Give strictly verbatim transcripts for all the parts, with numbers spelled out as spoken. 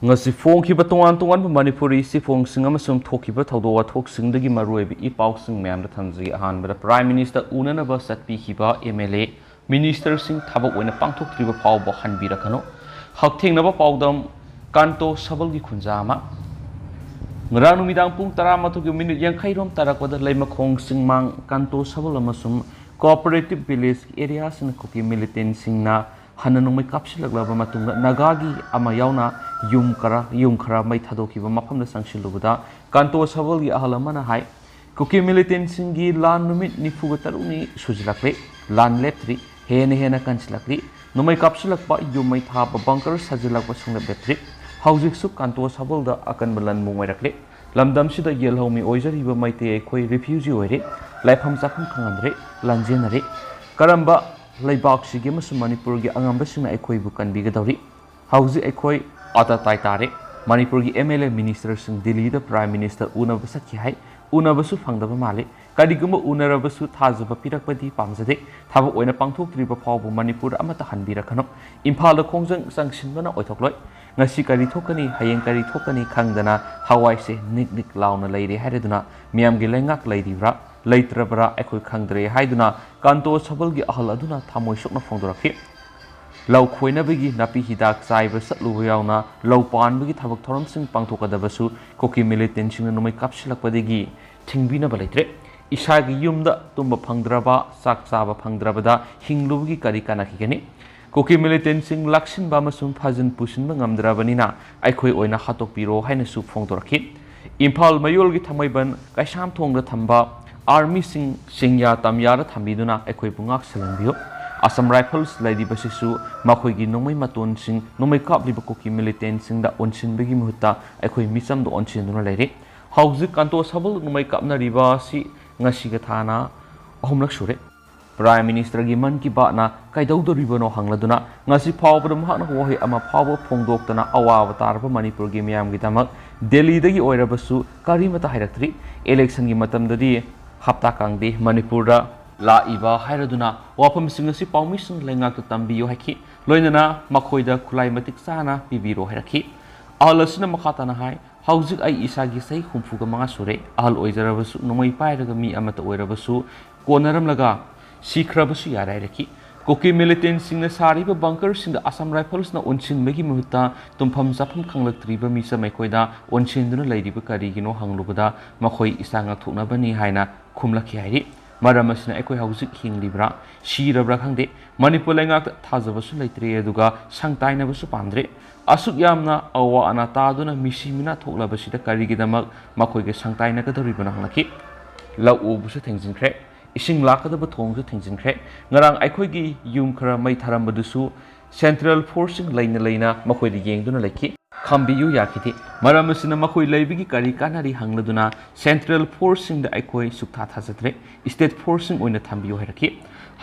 ꯉꯁꯤ ꯐꯣꯡꯈꯤꯕ ꯇꯣꯉꯥꯟ ꯇꯣꯉꯥꯟꯕ ꯃꯅꯤꯄꯨꯔꯤ ꯆꯦꯐꯣꯡꯁꯤꯡ ꯑꯃꯁꯨꯡ ꯊꯣꯛꯈꯤꯕ ꯊꯧꯗꯣꯛ ꯋꯥꯊꯣꯛꯁꯤꯡꯗꯒꯤ ꯃꯔꯨꯑꯣꯏꯕ ꯏ ꯄꯥꯎꯁꯤꯡ ꯃꯌꯥꯝꯗ ꯊꯝꯖꯒꯦ꯫ ꯑꯍꯥꯟꯕꯗ, Prime Minister ꯎꯅꯅꯕ ꯆꯠꯄꯤꯈꯤꯕ M L A, Ministerꯁꯤꯡ ꯊꯕꯛ ꯑꯣꯏꯅ ꯄꯥꯡꯊꯣꯛꯇ꯭ꯔꯤꯕ ꯐꯥꯎꯕ ꯍꯟꯕꯤꯔꯛꯀꯅꯨ꯫ ꯍꯛꯊꯦꯡꯅꯕ ꯄꯥꯎꯗꯝ, ꯀꯥꯟꯇꯣ ꯁꯕꯜꯒꯤ ꯈꯨꯟꯖꯥ ꯑꯃ꯫ ꯉꯔꯥꯡ ꯅꯨꯃꯤꯗꯥꯡ ꯄꯨꯡ ꯇꯔꯥꯃꯥꯊꯣꯏꯒꯤ ꯃꯤꯅꯤꯠ ꯌꯥꯡꯈꯩ ꯔꯣꯝ ꯇꯥꯔꯛꯄꯗ ꯂꯩꯃꯈꯣꯡ ꯆꯤꯡꯃꯥꯡ ꯀꯥꯟꯇꯣ ꯁꯕꯜ ꯑꯃꯁꯨꯡ Cooperative Village ꯑꯦꯔꯤꯌꯥꯁꯤꯡ ꯀꯨꯀꯤ ꯃꯤꯂꯤꯇꯦꯟꯁꯤꯡꯅ ꯍꯟꯅ ꯅꯣꯡꯃꯩ ꯀꯥꯞꯁꯤꯜꯂꯛꯂꯕ ꯃꯇꯨꯡꯗ ꯅꯥꯒꯥꯒꯤ ꯑꯃ ꯌꯥꯎꯅ ꯌꯨꯝ ꯈꯔ, ꯌꯨꯝ ꯈꯔ ꯃꯩ ꯊꯥꯗꯣꯛꯈꯤꯕ ꯃꯐꯝꯗ ꯆꯪꯁꯤꯜꯂꯨꯕꯗ ꯀꯥꯟꯇꯣ ꯁꯕꯜꯒꯤ ꯑꯍꯜ ꯑꯃꯅ ꯍꯥꯏ, ꯀꯨꯀꯤ ꯃꯤꯂꯤꯇꯦꯟꯁꯤꯡꯒꯤ ꯂꯥꯟ ꯅꯨꯃꯤꯠ ꯅꯤꯐꯨꯒ ꯇꯔꯨꯛꯅꯤ ꯁꯨꯖꯤꯜꯂꯛꯂꯦ, ꯂꯥꯟ ꯂꯦꯞꯇ꯭ꯔꯤ, ꯍꯦꯟꯅ ꯍꯦꯟꯅ ꯀꯟꯁꯤꯜꯂꯛꯂꯤ꯫ ꯅꯣꯡꯃꯩ ꯀꯥꯞꯁꯤꯜꯂꯛꯄ, ꯌꯨꯝ ꯃꯩ ꯊꯥꯕ, ꯕꯪꯀꯔ ꯁꯥꯖꯤꯜꯂꯛꯄ ꯁꯨꯡꯂꯦꯞ ꯂꯦꯞꯇ꯭ꯔꯤ꯫ ꯍꯧꯖꯤꯛꯁꯨ ꯀꯥꯟꯇꯣ ꯁꯕꯜꯗ ꯑꯀꯟꯕ ꯂꯟ ꯃꯨꯡ ꯑꯣꯏꯔꯛꯂꯦ꯫ ꯂꯝꯗꯝꯁꯤꯗ ꯌꯦꯜꯍꯧꯃꯤ ꯑꯣꯏꯖꯔꯤꯕ ꯃꯩꯇꯩ ꯑꯩꯈꯣꯏ ꯔꯤꯐ꯭ꯌꯨꯖꯤ ꯑꯣꯏꯔꯦ, ꯂꯥꯏꯐꯝ ꯆꯥꯐꯝ ꯈꯪꯍꯟꯗ꯭ꯔꯦ, ꯂꯥꯟꯖꯦꯟꯅꯔꯦ꯫ ꯀꯔꯝꯕ ꯂꯩꯕꯥꯛꯁꯤꯒꯤ ꯑꯃꯁꯨꯡ ꯃꯅꯤꯄꯨꯔꯒꯤ ꯑꯉꯝꯕꯁꯤꯡꯅ ꯑꯩꯈꯣꯏꯕꯨ ꯀꯟꯕꯤꯒꯗꯧꯔꯤ? ꯍꯧꯖꯤꯛ ꯑꯩꯈꯣꯏ ꯑꯇ ꯇꯥꯏ ꯇꯥꯔꯦ꯫ ꯃꯅꯤꯄꯨꯔꯒꯤ M L A, Ministerꯁꯤꯡ ꯗꯤꯜꯂꯤꯗ Prime Minister ꯎꯅꯕ ꯆꯠꯈꯤ ꯍꯥꯏ, ꯎꯅꯕꯁꯨ ꯐꯪꯗꯕ ꯃꯥꯜꯂꯤ꯫ ꯀꯔꯤꯒꯨꯝꯕ ꯎꯅꯔꯕꯁꯨ ꯊꯥꯖꯕ ꯄꯤꯔꯛꯄꯗꯤ ꯄꯥꯝꯖꯗꯦ꯫ ꯊꯕꯛ ꯑꯣꯏꯅ ꯄꯥꯡꯊꯣꯛꯇ꯭ꯔꯤꯕ ꯐꯥꯎꯕ ꯃꯅꯤꯄꯨꯔ ꯑꯃꯠꯇ ꯍꯟꯕꯤꯔꯛꯀꯅꯨ꯫ ꯏꯝꯐꯥꯜꯗ ꯈꯣꯡꯖꯪ ꯆꯪꯁꯤꯟꯕꯅ ꯑꯣꯏꯊꯣꯛꯂꯣꯏ꯫ ꯉꯁꯤ ꯀꯔꯤ ꯊꯣꯛꯀꯅꯤ, ꯍꯌꯦꯡ ꯀꯔꯤ ꯊꯣꯛꯀꯅꯤ ꯈꯪꯗꯅ ꯊꯋꯥꯏꯁꯦ ꯅꯤꯛ ꯅꯤꯛ ꯂꯥꯎꯅ ꯂꯩꯔꯦ ꯍꯥꯏꯔꯗꯨꯅ ꯃꯤꯌꯥꯝꯒꯤ ꯂꯩꯉꯥꯛ ꯂꯩꯔꯤꯕ꯭ꯔꯥ ꯂꯩꯇ꯭ꯔꯕ꯭ꯔꯥ ꯑꯩꯈꯣꯏ ꯈꯪꯗ꯭ꯔꯦ ꯍꯥꯏꯗꯨꯅ ꯀꯥꯟꯇꯣ ꯁꯕꯜꯒꯤ ꯑꯍꯜ ꯑꯗꯨꯅ ꯊꯃꯣꯏ ꯁꯣꯛꯅ ꯐꯣꯡꯗꯣꯔꯛꯈꯤ꯫ ꯂꯧ ꯈꯣꯏꯅꯕꯒꯤ ꯅꯥꯄꯤ ꯍꯤꯗꯥꯛ ꯆꯥꯏꯕ ꯆꯠꯂꯨꯕ ꯌꯥꯎꯅ ꯂꯧ ꯄꯥꯟꯕꯒꯤ ꯊꯕꯛ ꯊꯧꯔꯝꯁꯤꯡ ꯄꯥꯡꯊꯣꯛꯀꯗꯕꯁꯨ ꯀꯨꯀꯤ ꯃꯤꯂꯤꯇꯦꯟꯁꯤꯡꯅ ꯅꯣꯡꯃꯩ ꯀꯥꯞꯁꯤꯜꯂꯛꯄꯗꯒꯤ ꯊꯤꯡꯕꯤꯅꯕ ꯂꯩꯇ꯭ꯔꯦ꯫ ꯏꯁꯥꯒꯤ ꯌꯨꯝꯗ ꯇꯨꯝꯕ ꯐꯪꯗ꯭ꯔꯕ, ꯆꯥꯛ ꯆꯥꯕ ꯐꯪꯗ꯭ꯔꯕꯗ ꯍꯤꯡꯂꯨꯕꯒꯤ ꯀꯔꯤ ꯀꯥꯟꯅꯈꯤꯒꯅꯤ? ꯀꯨꯀꯤ ꯃꯤꯂꯤꯇꯦꯟꯁꯤꯡ ꯂꯥꯛꯁꯤꯟꯕ ꯑꯃꯁꯨꯡ ꯐꯥꯖꯤꯟ ꯄꯨꯁꯤꯟꯕ ꯉꯝꯗ꯭ꯔꯕꯅꯤꯅ ꯑꯩꯈꯣꯏ ꯑꯣꯏꯅ ꯍꯥꯠꯇꯣꯛꯄꯤꯔꯣ ꯍꯥꯏꯅꯁꯨ ꯐꯣꯡꯗꯣꯔꯛꯈꯤ꯫ ꯏꯝꯐꯥꯜ ꯃꯌꯣꯜꯒꯤ ꯊꯥꯡꯃꯩꯕꯟ ꯀꯩꯁꯥꯝꯊꯣꯡꯗ ꯊꯝꯕ ꯑꯥꯔꯃꯤꯁꯤꯡ ꯆꯤꯡꯌꯥ ꯇꯝꯌꯥꯗ ꯊꯝꯕꯤꯗꯨꯅ ꯑꯩꯈꯣꯏꯕꯨ ꯉꯥꯛ ꯁꯦꯜꯍꯟꯕꯤꯌꯨ꯫ ꯑꯁꯥꯝ ꯔꯥꯏꯐꯜꯁ ꯂꯩꯔꯤꯕꯁꯤꯁꯨ ꯃꯈꯣꯏꯒꯤ ꯅꯣꯡꯃꯩ ꯃꯇꯣꯟꯁꯤꯡ ꯅꯣꯡꯃꯩ ꯀꯥꯞꯂꯤꯕ ꯀꯨꯀꯤ ꯃꯤꯂꯤꯇꯦꯟꯁꯤꯡꯗ ꯑꯣꯟꯁꯤꯟꯕꯒꯤ ꯃꯍꯨꯠꯇ ꯑꯩꯈꯣꯏ ꯃꯤꯆꯝꯗ ꯑꯣꯟꯁꯤꯟꯗꯨꯅ ꯂꯩꯔꯦ꯫ ꯍꯧꯖꯤꯛ ꯀꯥꯟꯇꯣ ꯁꯕꯜ ꯅꯣꯡꯃꯩ ꯀꯥꯞꯅꯔꯤꯕ ꯑꯁꯤ ꯉꯁꯤꯒ ꯊꯥꯅ ꯑꯍꯨꯝꯂꯛ ꯁꯨꯔꯦ꯫ Prime Ministerꯒꯤ ꯃꯟ ꯀꯤ ꯕꯥꯠꯅ ꯀꯩꯗꯧꯗꯣꯔꯤꯕꯅꯣ ꯍꯪꯂꯗꯨꯅ ꯉꯁꯤ ꯐꯥꯎꯕꯗ ꯃꯍꯥꯛꯅ ꯋꯥꯍꯩ ꯑꯃ ꯐꯥꯎꯕ ꯐꯣꯡꯗꯣꯛꯇꯅ ꯑꯋꯥꯕ ꯇꯥꯔꯕ ꯃꯅꯤꯄꯨꯔꯒꯤ ꯃꯤꯌꯥꯝꯒꯤꯗꯃꯛ ꯗꯦꯜꯂꯤꯗꯒꯤ ꯑꯣꯏꯔꯕꯁꯨ ꯀꯔꯤꯃꯠꯇ ꯍꯥꯏꯔꯛꯇ꯭ꯔꯤ꯫ ꯏꯂꯦꯛꯁꯟꯒꯤ ꯃꯇꯝꯗꯗꯤ ꯍꯞꯇꯥ ꯀꯥꯡꯗꯦ ꯃꯅꯤꯄꯨꯔꯗ ꯂꯥꯛꯏꯕ ꯍꯥꯏꯔꯗꯨꯅ ꯋꯥꯐꯝꯁꯤꯡ ꯑꯁꯤ ꯄꯥꯎꯃꯤꯁꯤꯡ ꯂꯩꯉꯥꯛꯇ ꯇꯝꯕꯤꯌꯨ ꯍꯥꯏꯈꯤ꯫ ꯂꯣꯏꯅꯅ ꯃꯈꯣꯏꯗ ꯈꯨꯠꯂꯥꯏ ꯃꯇꯤꯛ ꯆꯥꯅ ꯄꯤꯕꯤꯔꯣ ꯍꯥꯏꯔꯛꯈꯤ꯫ ꯑꯍꯜ ꯑꯁꯤꯅ ꯃꯈꯥ ꯇꯥꯅ ꯍꯥꯏ, "ꯍꯧꯖꯤꯛ ꯑꯩ ꯏꯁꯥꯒꯤ ꯆꯍꯤ ꯍꯨꯝꯐꯨꯒ ꯃꯉꯥ ꯁꯨꯔꯦ꯫ ꯑꯍꯜ ꯑꯣꯏꯖꯔꯕꯁꯨ, ꯅꯣꯡꯃꯩ ꯄꯥꯏꯔꯒ ꯃꯤ ꯑꯃꯠꯇ ꯑꯣꯏꯔꯕꯁꯨ ꯀꯣꯟꯅꯔꯝꯂꯒ ꯁꯤꯈ꯭ꯔꯕꯁꯨ ꯌꯥꯔꯦ" ꯍꯥꯏꯔꯛꯈꯤ꯫ ꯀꯨꯀꯤ ꯃꯤꯂꯤꯇꯦꯟꯁꯤꯡꯅ ꯁꯥꯔꯤꯕ ꯕꯪꯀꯔꯁꯤꯡꯗ ꯑꯁꯥꯝ ꯔꯥꯏꯐꯜꯁꯅ ꯑꯣꯟꯁꯤꯟꯕꯒꯤ ꯃꯍꯨꯠꯇ ꯇꯨꯝꯐꯝ ꯆꯥꯐꯝ ꯈꯪꯂꯛꯇ꯭ꯔꯤꯕ ꯃꯤꯆꯝ ꯑꯩꯈꯣꯏꯗ ꯑꯣꯟꯁꯤꯟꯗꯨꯅ ꯂꯩꯔꯤꯕ ꯀꯔꯤꯒꯤꯅꯣ ꯍꯪꯂꯨꯕꯗ, ꯃꯈꯣꯏ ꯏꯁꯥ ꯉꯥꯛꯊꯣꯛꯅꯕꯅꯤ ꯍꯥꯏꯅ ꯈꯨꯝꯂꯛꯈꯤ ꯍꯥꯏꯔꯤ꯫ ꯃꯔꯝ ꯑꯁꯤꯅ ꯑꯩꯈꯣꯏ ꯍꯧꯖꯤꯛ ꯍꯤꯡꯂꯤꯕ꯭ꯔꯥ, ꯁꯤꯔꯕ꯭ꯔꯥ ꯈꯪꯗꯦ꯫ ꯃꯅꯤꯄꯨꯔ ꯂꯩꯉꯥꯛꯇ ꯊꯥꯖꯕꯁꯨ ꯂꯩꯇ꯭ꯔꯦ, ꯑꯗꯨꯒ ꯁꯪ ꯇꯥꯏꯅꯕꯁꯨ ꯄꯥꯝꯗ꯭ꯔꯦ꯫ ꯑꯁꯨꯛ ꯌꯥꯝꯅ ꯑꯋꯥ ꯑꯅꯥ ꯇꯥꯗꯨꯅ ꯃꯤꯁꯤ ꯃꯤꯅꯥ ꯊꯣꯛꯂꯕꯁꯤꯗ ꯀꯔꯤꯒꯤꯗꯃꯛ ꯃꯈꯣꯏꯒ ꯁꯪ ꯇꯥꯏꯅꯒꯗꯧꯔꯤꯕꯅꯣ ꯍꯪꯂꯛꯈꯤ꯫ ꯂꯧ ꯎꯕꯁꯨ ꯊꯤꯡꯖꯤꯟꯈ꯭ꯔꯦ, ꯏꯁꯤꯡ ꯂꯥꯛꯀꯗꯕ ꯊꯣꯡꯁꯨ ꯊꯤꯡꯖꯤꯟꯈ꯭ꯔꯦ꯫ ꯉꯔꯥꯡ ꯑꯩꯈꯣꯏꯒꯤ ꯌꯨꯝ ꯈꯔ ꯃꯩ ꯊꯥꯔꯝꯕꯗꯨꯁꯨ ꯁꯦꯟꯇ꯭ꯔꯦꯜ ꯐꯣꯔꯁꯁꯤꯡ ꯂꯩꯅ ꯂꯩꯅ ꯃꯈꯣꯏꯗ ꯌꯦꯡꯗꯨꯅ ꯂꯩꯈꯤ꯫ ꯈꯥꯝꯕꯤꯌꯨ ꯌꯥꯈꯤꯗꯦ꯫ ꯃꯔꯝ ꯑꯁꯤꯅ ꯃꯈꯣꯏ ꯂꯩꯕꯒꯤ ꯀꯔꯤ ꯀꯥꯟꯅꯔꯤ ꯍꯪꯂꯗꯨꯅ ꯁꯦꯟꯇ꯭ꯔꯦꯜ ꯐꯣꯔꯁꯁꯤꯡꯗ ꯑꯩꯈꯣꯏ ꯁꯨꯛꯊꯥ ꯊꯥꯖꯗ꯭ꯔꯦ꯫ ꯁ꯭ꯇꯦꯠ ꯐꯣꯔꯁꯁꯤꯡ ꯑꯣꯏꯅ ꯊꯝꯕꯤꯌꯨ ꯍꯥꯏꯔꯛꯈꯤ꯫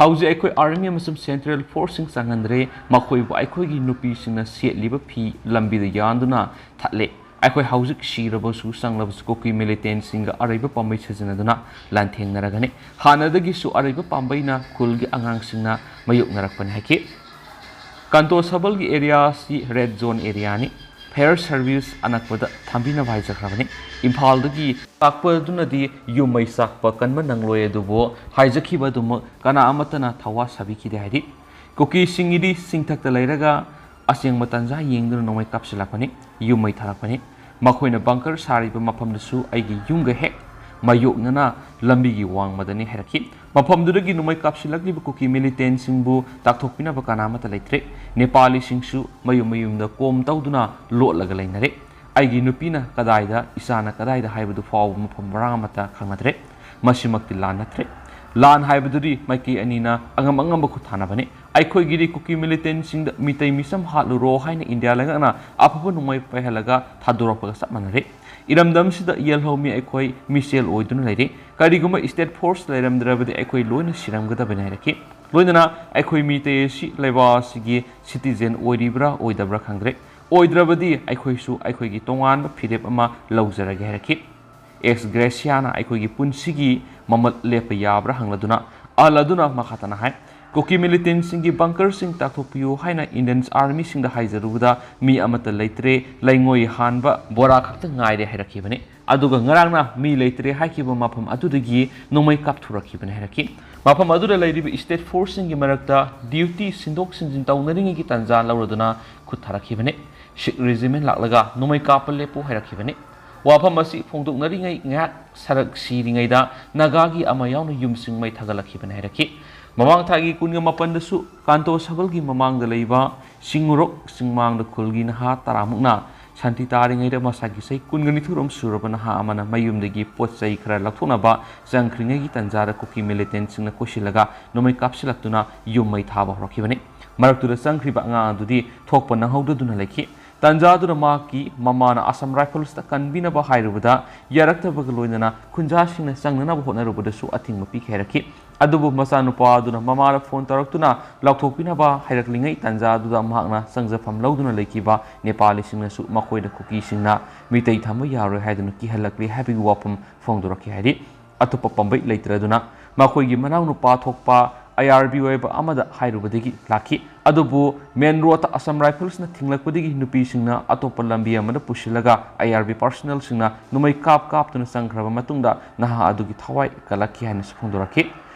ꯍꯧꯖꯤꯛ ꯑꯩꯈꯣꯏ ꯑꯥꯔꯃꯤ ꯑꯃꯁꯨꯡ ꯁꯦꯟꯇ꯭ꯔꯦꯜ ꯐꯣꯔꯁꯁꯤꯡ ꯆꯪꯍꯟꯗ꯭ꯔꯦ꯫ ꯃꯈꯣꯏꯕꯨ ꯑꯩꯈꯣꯏꯒꯤ ꯅꯨꯄꯤꯁꯤꯡꯅ ꯁꯦꯠꯂꯤꯕ ꯐꯤ ꯂꯝꯕꯤꯗ ꯌꯥꯟꯗꯨꯅ ꯊꯠꯂꯦ꯫ ꯑꯩꯈꯣꯏ ꯍꯧꯖꯤꯛ ꯁꯤꯔꯕꯁꯨ ꯆꯪꯂꯕꯁꯨ ꯀꯨꯀꯤ ꯃꯤꯂꯤꯇꯦꯟꯁꯤꯡꯒ ꯑꯔꯩꯕ ꯄꯥꯝꯕꯩ ꯁꯤꯖꯤꯟꯅꯗꯨꯅ ꯂꯥꯟꯊꯦꯡꯅꯔꯒꯅꯤ꯫ ꯍꯥꯟꯅꯗꯒꯤꯁꯨ ꯑꯔꯩꯕ ꯄꯥꯝꯕꯩꯅ ꯈꯨꯜꯒꯤ ꯑꯉꯥꯡꯁꯤꯡꯅ ꯃꯥꯌꯣꯛꯅꯔꯛꯄꯅꯤ ꯍꯥꯏꯈꯤ꯫ ꯀꯟꯇꯣꯁꯕꯜꯒꯤ ꯑꯦꯔꯤꯌꯥ ꯑꯁꯤ ꯔꯦꯗ ꯖꯣꯟ ꯑꯦꯔꯤꯌꯥꯅꯤ꯫ ꯐꯥꯌꯔ ꯁꯔꯚꯤꯁ ꯑꯅꯛꯄꯗ ꯊꯝꯕꯤꯅꯕ ꯍꯥꯏꯖꯈ꯭ꯔꯕꯅꯤ꯫ ꯏꯝꯐꯥꯜꯗꯒꯤ ꯂꯥꯛꯄꯗꯨꯅꯗꯤ ꯌꯨꯝ ꯃꯩ ꯆꯥꯛꯄ ꯀꯟꯕ ꯅꯪꯂꯣꯏ, ꯑꯗꯨꯕꯨ ꯍꯥꯏꯖꯈꯤꯕ ꯑꯗꯨꯃꯛ ꯀꯅꯥ ꯑꯃꯠꯇꯅ ꯊꯋꯥ ꯁꯥꯕꯤꯈꯤꯗꯦ ꯍꯥꯏꯔꯤ꯫ ꯀꯨꯀꯤꯁꯤꯡꯒꯤꯗꯤ ꯆꯤꯡꯊꯛꯇ ꯂꯩꯔꯒ ꯑꯁꯦꯡꯕ ꯇꯥꯟꯖꯥ ꯌꯦꯡꯗꯨꯅ ꯅꯣꯡꯃꯩ ꯀꯥꯞꯁꯤꯜꯂꯛꯄꯅꯤ, ꯌꯨꯝ ꯃꯩ ꯊꯥꯔꯛꯄꯅꯤ꯫ ꯃꯈꯣꯏꯅ ꯕꯪꯀꯔ ꯁꯥꯔꯤꯕ ꯃꯐꯝꯗꯨꯁꯨ ꯑꯩꯒꯤ ꯌꯨꯝꯒ ꯍꯦꯛ ꯃꯥꯌꯣꯛꯅꯅ ꯂꯝꯕꯤꯒꯤ ꯋꯥꯡꯃꯗꯅꯤ ꯍꯥꯏꯔꯛꯈꯤ꯫ ꯃꯐꯝꯗꯨꯗꯒꯤ ꯅꯣꯡꯃꯩ ꯀꯥꯞꯁꯤꯜꯂꯛꯂꯤꯕ ꯀꯨꯀꯤ ꯃꯤꯂꯤꯇꯦꯟꯁꯤꯡꯕꯨ ꯇꯥꯛꯊꯣꯛꯄꯤꯅꯕ ꯀꯅꯥ ꯑꯃꯠꯇ ꯂꯩꯇ꯭ꯔꯦ꯫ ꯅꯦꯄꯥꯂꯤꯁꯤꯡꯁꯨ ꯃꯌꯨꯝ ꯃꯌꯨꯝꯗ ꯀꯣꯝ ꯇꯧꯗꯨꯅ ꯂꯣꯠꯂꯒ ꯂꯩꯅꯔꯦ꯫ ꯑꯩꯒꯤ ꯅꯨꯄꯤꯅ ꯀꯗꯥꯏꯗ, ꯏꯆꯥꯅ ꯀꯗꯥꯏꯗ ꯍꯥꯏꯕꯗꯨ ꯐꯥꯎꯕ ꯃꯐꯝ ꯃꯔꯥꯡ ꯑꯃꯠꯇ ꯈꯪꯅꯗ꯭ꯔꯦ꯫ ꯃꯁꯤꯃꯛꯇꯤ ꯂꯥꯟ ꯅꯠꯇ꯭ꯔꯦ꯫ ꯂꯥꯟ ꯍꯥꯏꯕꯗꯨꯗꯤ ꯃꯥꯏꯀꯩ ꯑꯅꯤꯅ ꯑꯉꯝ ꯑꯉꯝꯕ ꯈꯨꯠ ꯊꯥꯅꯕꯅꯤ꯫ ꯑꯩꯈꯣꯏꯒꯤꯗꯤ ꯀꯨꯀꯤ ꯃꯤꯂꯤꯇꯦꯟꯁꯤꯡꯗ ꯃꯤꯇꯩ ꯃꯤꯆꯝ ꯍꯥꯠꯂꯨꯔꯣ ꯍꯥꯏꯅ ꯏꯟꯗꯤꯌꯥ ꯂꯩꯉꯥꯛꯅ ꯑꯐꯕ ꯅꯣꯡꯃꯩ ꯄꯥꯏꯍꯜꯂꯒ ꯊꯥꯗꯣꯔꯛꯄꯒ ꯆꯞ ꯃꯥꯟꯅꯔꯦ꯫ ꯏꯔꯝꯗꯝꯁꯤꯗ ꯏꯌꯦꯜꯍꯧꯃꯤ ꯑꯩꯈꯣꯏ ꯃꯤꯁꯦꯜ ꯑꯣꯏꯗꯨꯅ ꯂꯩꯔꯦ꯫ ꯀꯔꯤꯒꯨꯝꯕ ꯁ꯭ꯇꯦꯠ ꯐꯣꯔꯁ ꯂꯩꯔꯝꯗ꯭ꯔꯕꯗꯤ ꯑꯩꯈꯣꯏ ꯂꯣꯏꯅ ꯁꯤꯔꯝꯒꯗꯕꯅꯤ ꯍꯥꯏꯔꯛꯈꯤ꯫ ꯂꯣꯏꯅꯅ ꯑꯩꯈꯣꯏ ꯃꯤꯇꯩ ꯑꯁꯤ ꯂꯩꯕꯥꯛ ꯑꯁꯤꯒꯤ ꯁꯤꯇꯤꯖꯦꯟ ꯑꯣꯏꯔꯤꯕ꯭ꯔꯥ ꯑꯣꯏꯗꯕ꯭ꯔꯥ ꯈꯪꯗ꯭ꯔꯦ꯫ ꯑꯣꯏꯗ꯭ꯔꯕꯗꯤ ꯑꯩꯈꯣꯏꯁꯨ ꯑꯩꯈꯣꯏꯒꯤ ꯇꯣꯉꯥꯟꯕ ꯐꯤꯔꯦꯞ ꯑꯃ ꯂꯧꯖꯔꯒꯦ ꯍꯥꯏꯔꯛꯈꯤ꯫ ꯑꯦꯛꯁ ꯒ꯭ꯔꯦꯁꯤꯌꯥꯅ ꯑꯩꯈꯣꯏꯒꯤ ꯄꯨꯟꯁꯤꯒꯤ ꯃꯃꯜ ꯂꯦꯞꯄ ꯌꯥꯕ꯭ꯔꯥ ꯍꯪꯂꯗꯨꯅ ꯑꯍꯜ ꯑꯗꯨꯅ ꯃꯈꯥ ꯇꯥꯅ ꯍꯥꯏ, ꯀꯨꯀꯤ ꯃꯤꯂꯤꯇꯦꯟꯁꯤꯡꯒꯤ ꯕꯪꯀꯔꯁꯤꯡ ꯇꯥꯛꯊꯣꯛꯄꯤꯌꯨ ꯍꯥꯏꯅ ꯏꯟꯗꯤꯌꯟ ꯑꯥꯔꯃꯤꯁꯤꯡꯗ ꯍꯥꯏꯖꯔꯨꯕꯗ ꯃꯤ ꯑꯃꯠꯇ ꯂꯩꯇ꯭ꯔꯦ, ꯂꯩꯉꯣꯏ ꯍꯥꯟꯕ ꯕꯣꯔꯥ ꯈꯛꯇ ꯉꯥꯏꯔꯦ ꯍꯥꯏꯔꯛꯈꯤꯕꯅꯤ꯫ ꯑꯗꯨꯒ ꯉꯔꯥꯡꯅ ꯃꯤ ꯂꯩꯇ꯭ꯔꯦ ꯍꯥꯏꯈꯤꯕ ꯃꯐꯝ ꯑꯗꯨꯗꯒꯤ ꯅꯣꯡꯃꯩ ꯀꯥꯞꯊꯣꯔꯛꯈꯤꯕꯅꯤ ꯍꯥꯏꯔꯛꯈꯤ꯫ ꯃꯐꯝ ꯑꯗꯨꯗ ꯂꯩꯔꯤꯕ ꯁ꯭ꯇꯦꯠ ꯐꯣꯔꯁꯁꯤꯡꯒꯤ ꯃꯔꯛꯇ ꯗ꯭ꯌꯨꯇꯤ ꯁꯤꯟꯗꯣꯛ ꯁꯤꯟꯖꯤꯟ ꯇꯧꯅꯔꯤꯉꯩꯒꯤ ꯇꯥꯟꯖꯥ ꯂꯧꯔꯗꯨꯅ ꯈꯨꯠ ꯊꯥꯔꯛꯈꯤꯕꯅꯤ꯫ ꯁꯤꯈ ꯔꯦꯖꯤꯃꯦꯟ ꯂꯥꯛꯂꯒ ꯅꯣꯡꯃꯩ ꯀꯥꯞꯄ ꯂꯦꯞꯄꯨ ꯍꯥꯏꯔꯛꯈꯤꯕꯅꯤ꯫ ꯋꯥꯐꯝ ꯑꯁꯤ ꯐꯣꯡꯗꯣꯛꯅꯔꯤꯉꯩ ꯉꯥꯏꯍꯥꯛ ꯁꯔꯛ ꯁꯤꯔꯤꯉꯩꯗ ꯅꯥꯒꯥꯒꯤ ꯑꯃ ꯌꯥꯎꯅ ꯌꯨꯝꯁꯤꯡ ꯃꯩ ꯊꯥꯒꯠꯂꯛꯈꯤꯕꯅꯤ ꯍꯥꯏꯔꯛꯈꯤ꯫ ꯃꯃꯥꯡ ꯊꯥꯒꯤ ꯀꯨꯟꯒ ꯃꯥꯄꯟꯗꯁꯨ ꯀꯥꯟꯇꯣ ꯁꯕꯜꯒꯤ ꯃꯃꯥꯡꯗ ꯂꯩꯕ ꯆꯤꯡꯉꯨꯔꯣꯛ ꯆꯤꯡꯃꯥꯡꯗ ꯈꯨꯜꯒꯤ ꯅꯍꯥ ꯇꯔꯥꯃꯨꯛꯅ ꯁꯥꯟꯇꯤ ꯇꯥꯔꯤꯉꯩꯗ ꯃꯁꯥꯒꯤ ꯆꯍꯤ ꯀꯨꯟꯒ ꯅꯤꯊꯣꯏꯔꯣꯝ ꯁꯨꯔꯕ ꯅꯍꯥ ꯑꯃꯅ ꯃꯌꯨꯝꯗꯒꯤ ꯄꯣꯠ ꯆꯩ ꯈꯔ ꯂꯧꯊꯣꯛꯅꯕ ꯆꯪꯈ꯭ꯔꯤꯉꯩꯒꯤ ꯇꯥꯟꯖꯥꯗ ꯀꯨꯀꯤ ꯃꯤꯂꯤꯇꯦꯟꯁꯤꯡꯅ ꯀꯣꯏꯁꯤꯜꯂꯒ ꯅꯣꯡꯃꯩ ꯀꯥꯞꯁꯤꯜꯂꯛꯇꯨꯅ ꯌꯨꯝ ꯃꯩ ꯊꯥꯕ ꯍꯧꯔꯛꯈꯤꯕꯅꯤ꯫ ꯃꯔꯛꯇꯨꯗ ꯆꯪꯈ꯭ꯔꯤꯕ ꯑꯉꯥꯡ ꯑꯗꯨꯗꯤ ꯊꯣꯛꯄ ꯅꯪꯍꯧꯗꯗꯨꯅ ꯂꯩꯈꯤ꯫ ꯇꯥꯟꯖꯥꯗꯨꯗ ꯃꯍꯥꯛꯀꯤ ꯃꯃꯥꯅ ꯑꯁꯥꯝ ꯔꯥꯏꯐꯜꯁꯇ ꯀꯟꯕꯤꯅꯕ ꯍꯥꯏꯔꯨꯕꯗ ꯌꯥꯔꯛꯇꯕꯒ ꯂꯣꯏꯅꯅ ꯈꯨꯟꯖꯥꯁꯤꯡꯅ ꯆꯪꯅꯅꯕ ꯍꯣꯠꯅꯔꯨꯕꯗꯁꯨ ꯑꯊꯤꯡꯕ ꯄꯤꯈꯤ ꯍꯥꯏꯔꯛꯈꯤ꯫ ꯑꯗꯨꯕꯨ ꯃꯆꯥꯅꯨꯄꯥ ꯑꯗꯨꯅ ꯃꯃꯥꯗ ꯐꯣꯟ ꯇꯧꯔꯛꯇꯨꯅ ꯂꯥꯎꯊꯣꯛꯄꯤꯅꯕ ꯍꯥꯏꯔꯛꯂꯤꯉꯩ ꯇꯥꯟꯖꯥ ꯑꯗꯨꯗ ꯃꯍꯥꯛꯅ ꯆꯪꯖꯐꯝ ꯂꯧꯗꯨꯅ ꯂꯩꯈꯤꯕ ꯅꯦꯄꯥꯂꯤꯁꯤꯡꯅꯁꯨ ꯃꯈꯣꯏꯗ ꯀꯨꯀꯤꯁꯤꯡꯅ ꯃꯤꯇꯩ ꯊꯝꯕ ꯌꯥꯔꯣꯏ ꯍꯥꯏꯗꯨꯅ ꯀꯤꯍꯜꯂꯛꯂꯤ ꯍꯥꯏꯕꯒꯤ ꯋꯥꯐꯝ ꯐꯣꯡꯗꯣꯔꯛꯈꯤ ꯍꯥꯏꯔꯤ꯫ ꯑꯇꯣꯞꯄ ꯄꯥꯝꯕꯩ ꯂꯩꯇ꯭ꯔꯗꯨꯅ ꯃꯈꯣꯏꯒꯤ ꯃꯅꯥꯎꯅꯨꯄꯥ ꯊꯣꯛꯄ ꯑꯥꯏ ꯑꯥꯔ ꯕꯤ ꯑꯣꯏꯕ ꯑꯃꯗ ꯍꯥꯏꯔꯨꯕꯗꯒꯤ ꯂꯥꯛꯈꯤ꯫ ꯑꯗꯨꯕꯨ ꯃꯦꯟ ꯔꯣꯗꯇ ꯑꯁꯥꯝ ꯔꯥꯏꯐꯜꯁꯅ ꯊꯤꯡꯂꯛꯄꯗꯒꯤ ꯅꯨꯄꯤꯁꯤꯡꯅ ꯑꯇꯣꯞꯄ ꯂꯝꯕꯤ ꯑꯃꯗ ꯄꯨꯁꯤꯜꯂꯒ ꯑꯥꯏ ꯑꯥꯔ ꯕꯤ ꯄꯥꯔꯁꯅꯦꯜꯁꯤꯡꯅ ꯅꯣꯡꯃꯩ ꯀꯥꯞ ꯀꯥꯞꯇꯨꯅ ꯆꯪꯈ꯭ꯔꯕ ꯃꯇꯨꯡꯗ ꯅꯍꯥ ꯑꯗꯨꯒꯤ ꯊꯋꯥꯏ ꯀꯜꯂꯛꯈꯤ ꯍꯥꯏꯅꯁꯨ ꯐꯣꯡꯗꯣꯔꯛꯈꯤ꯫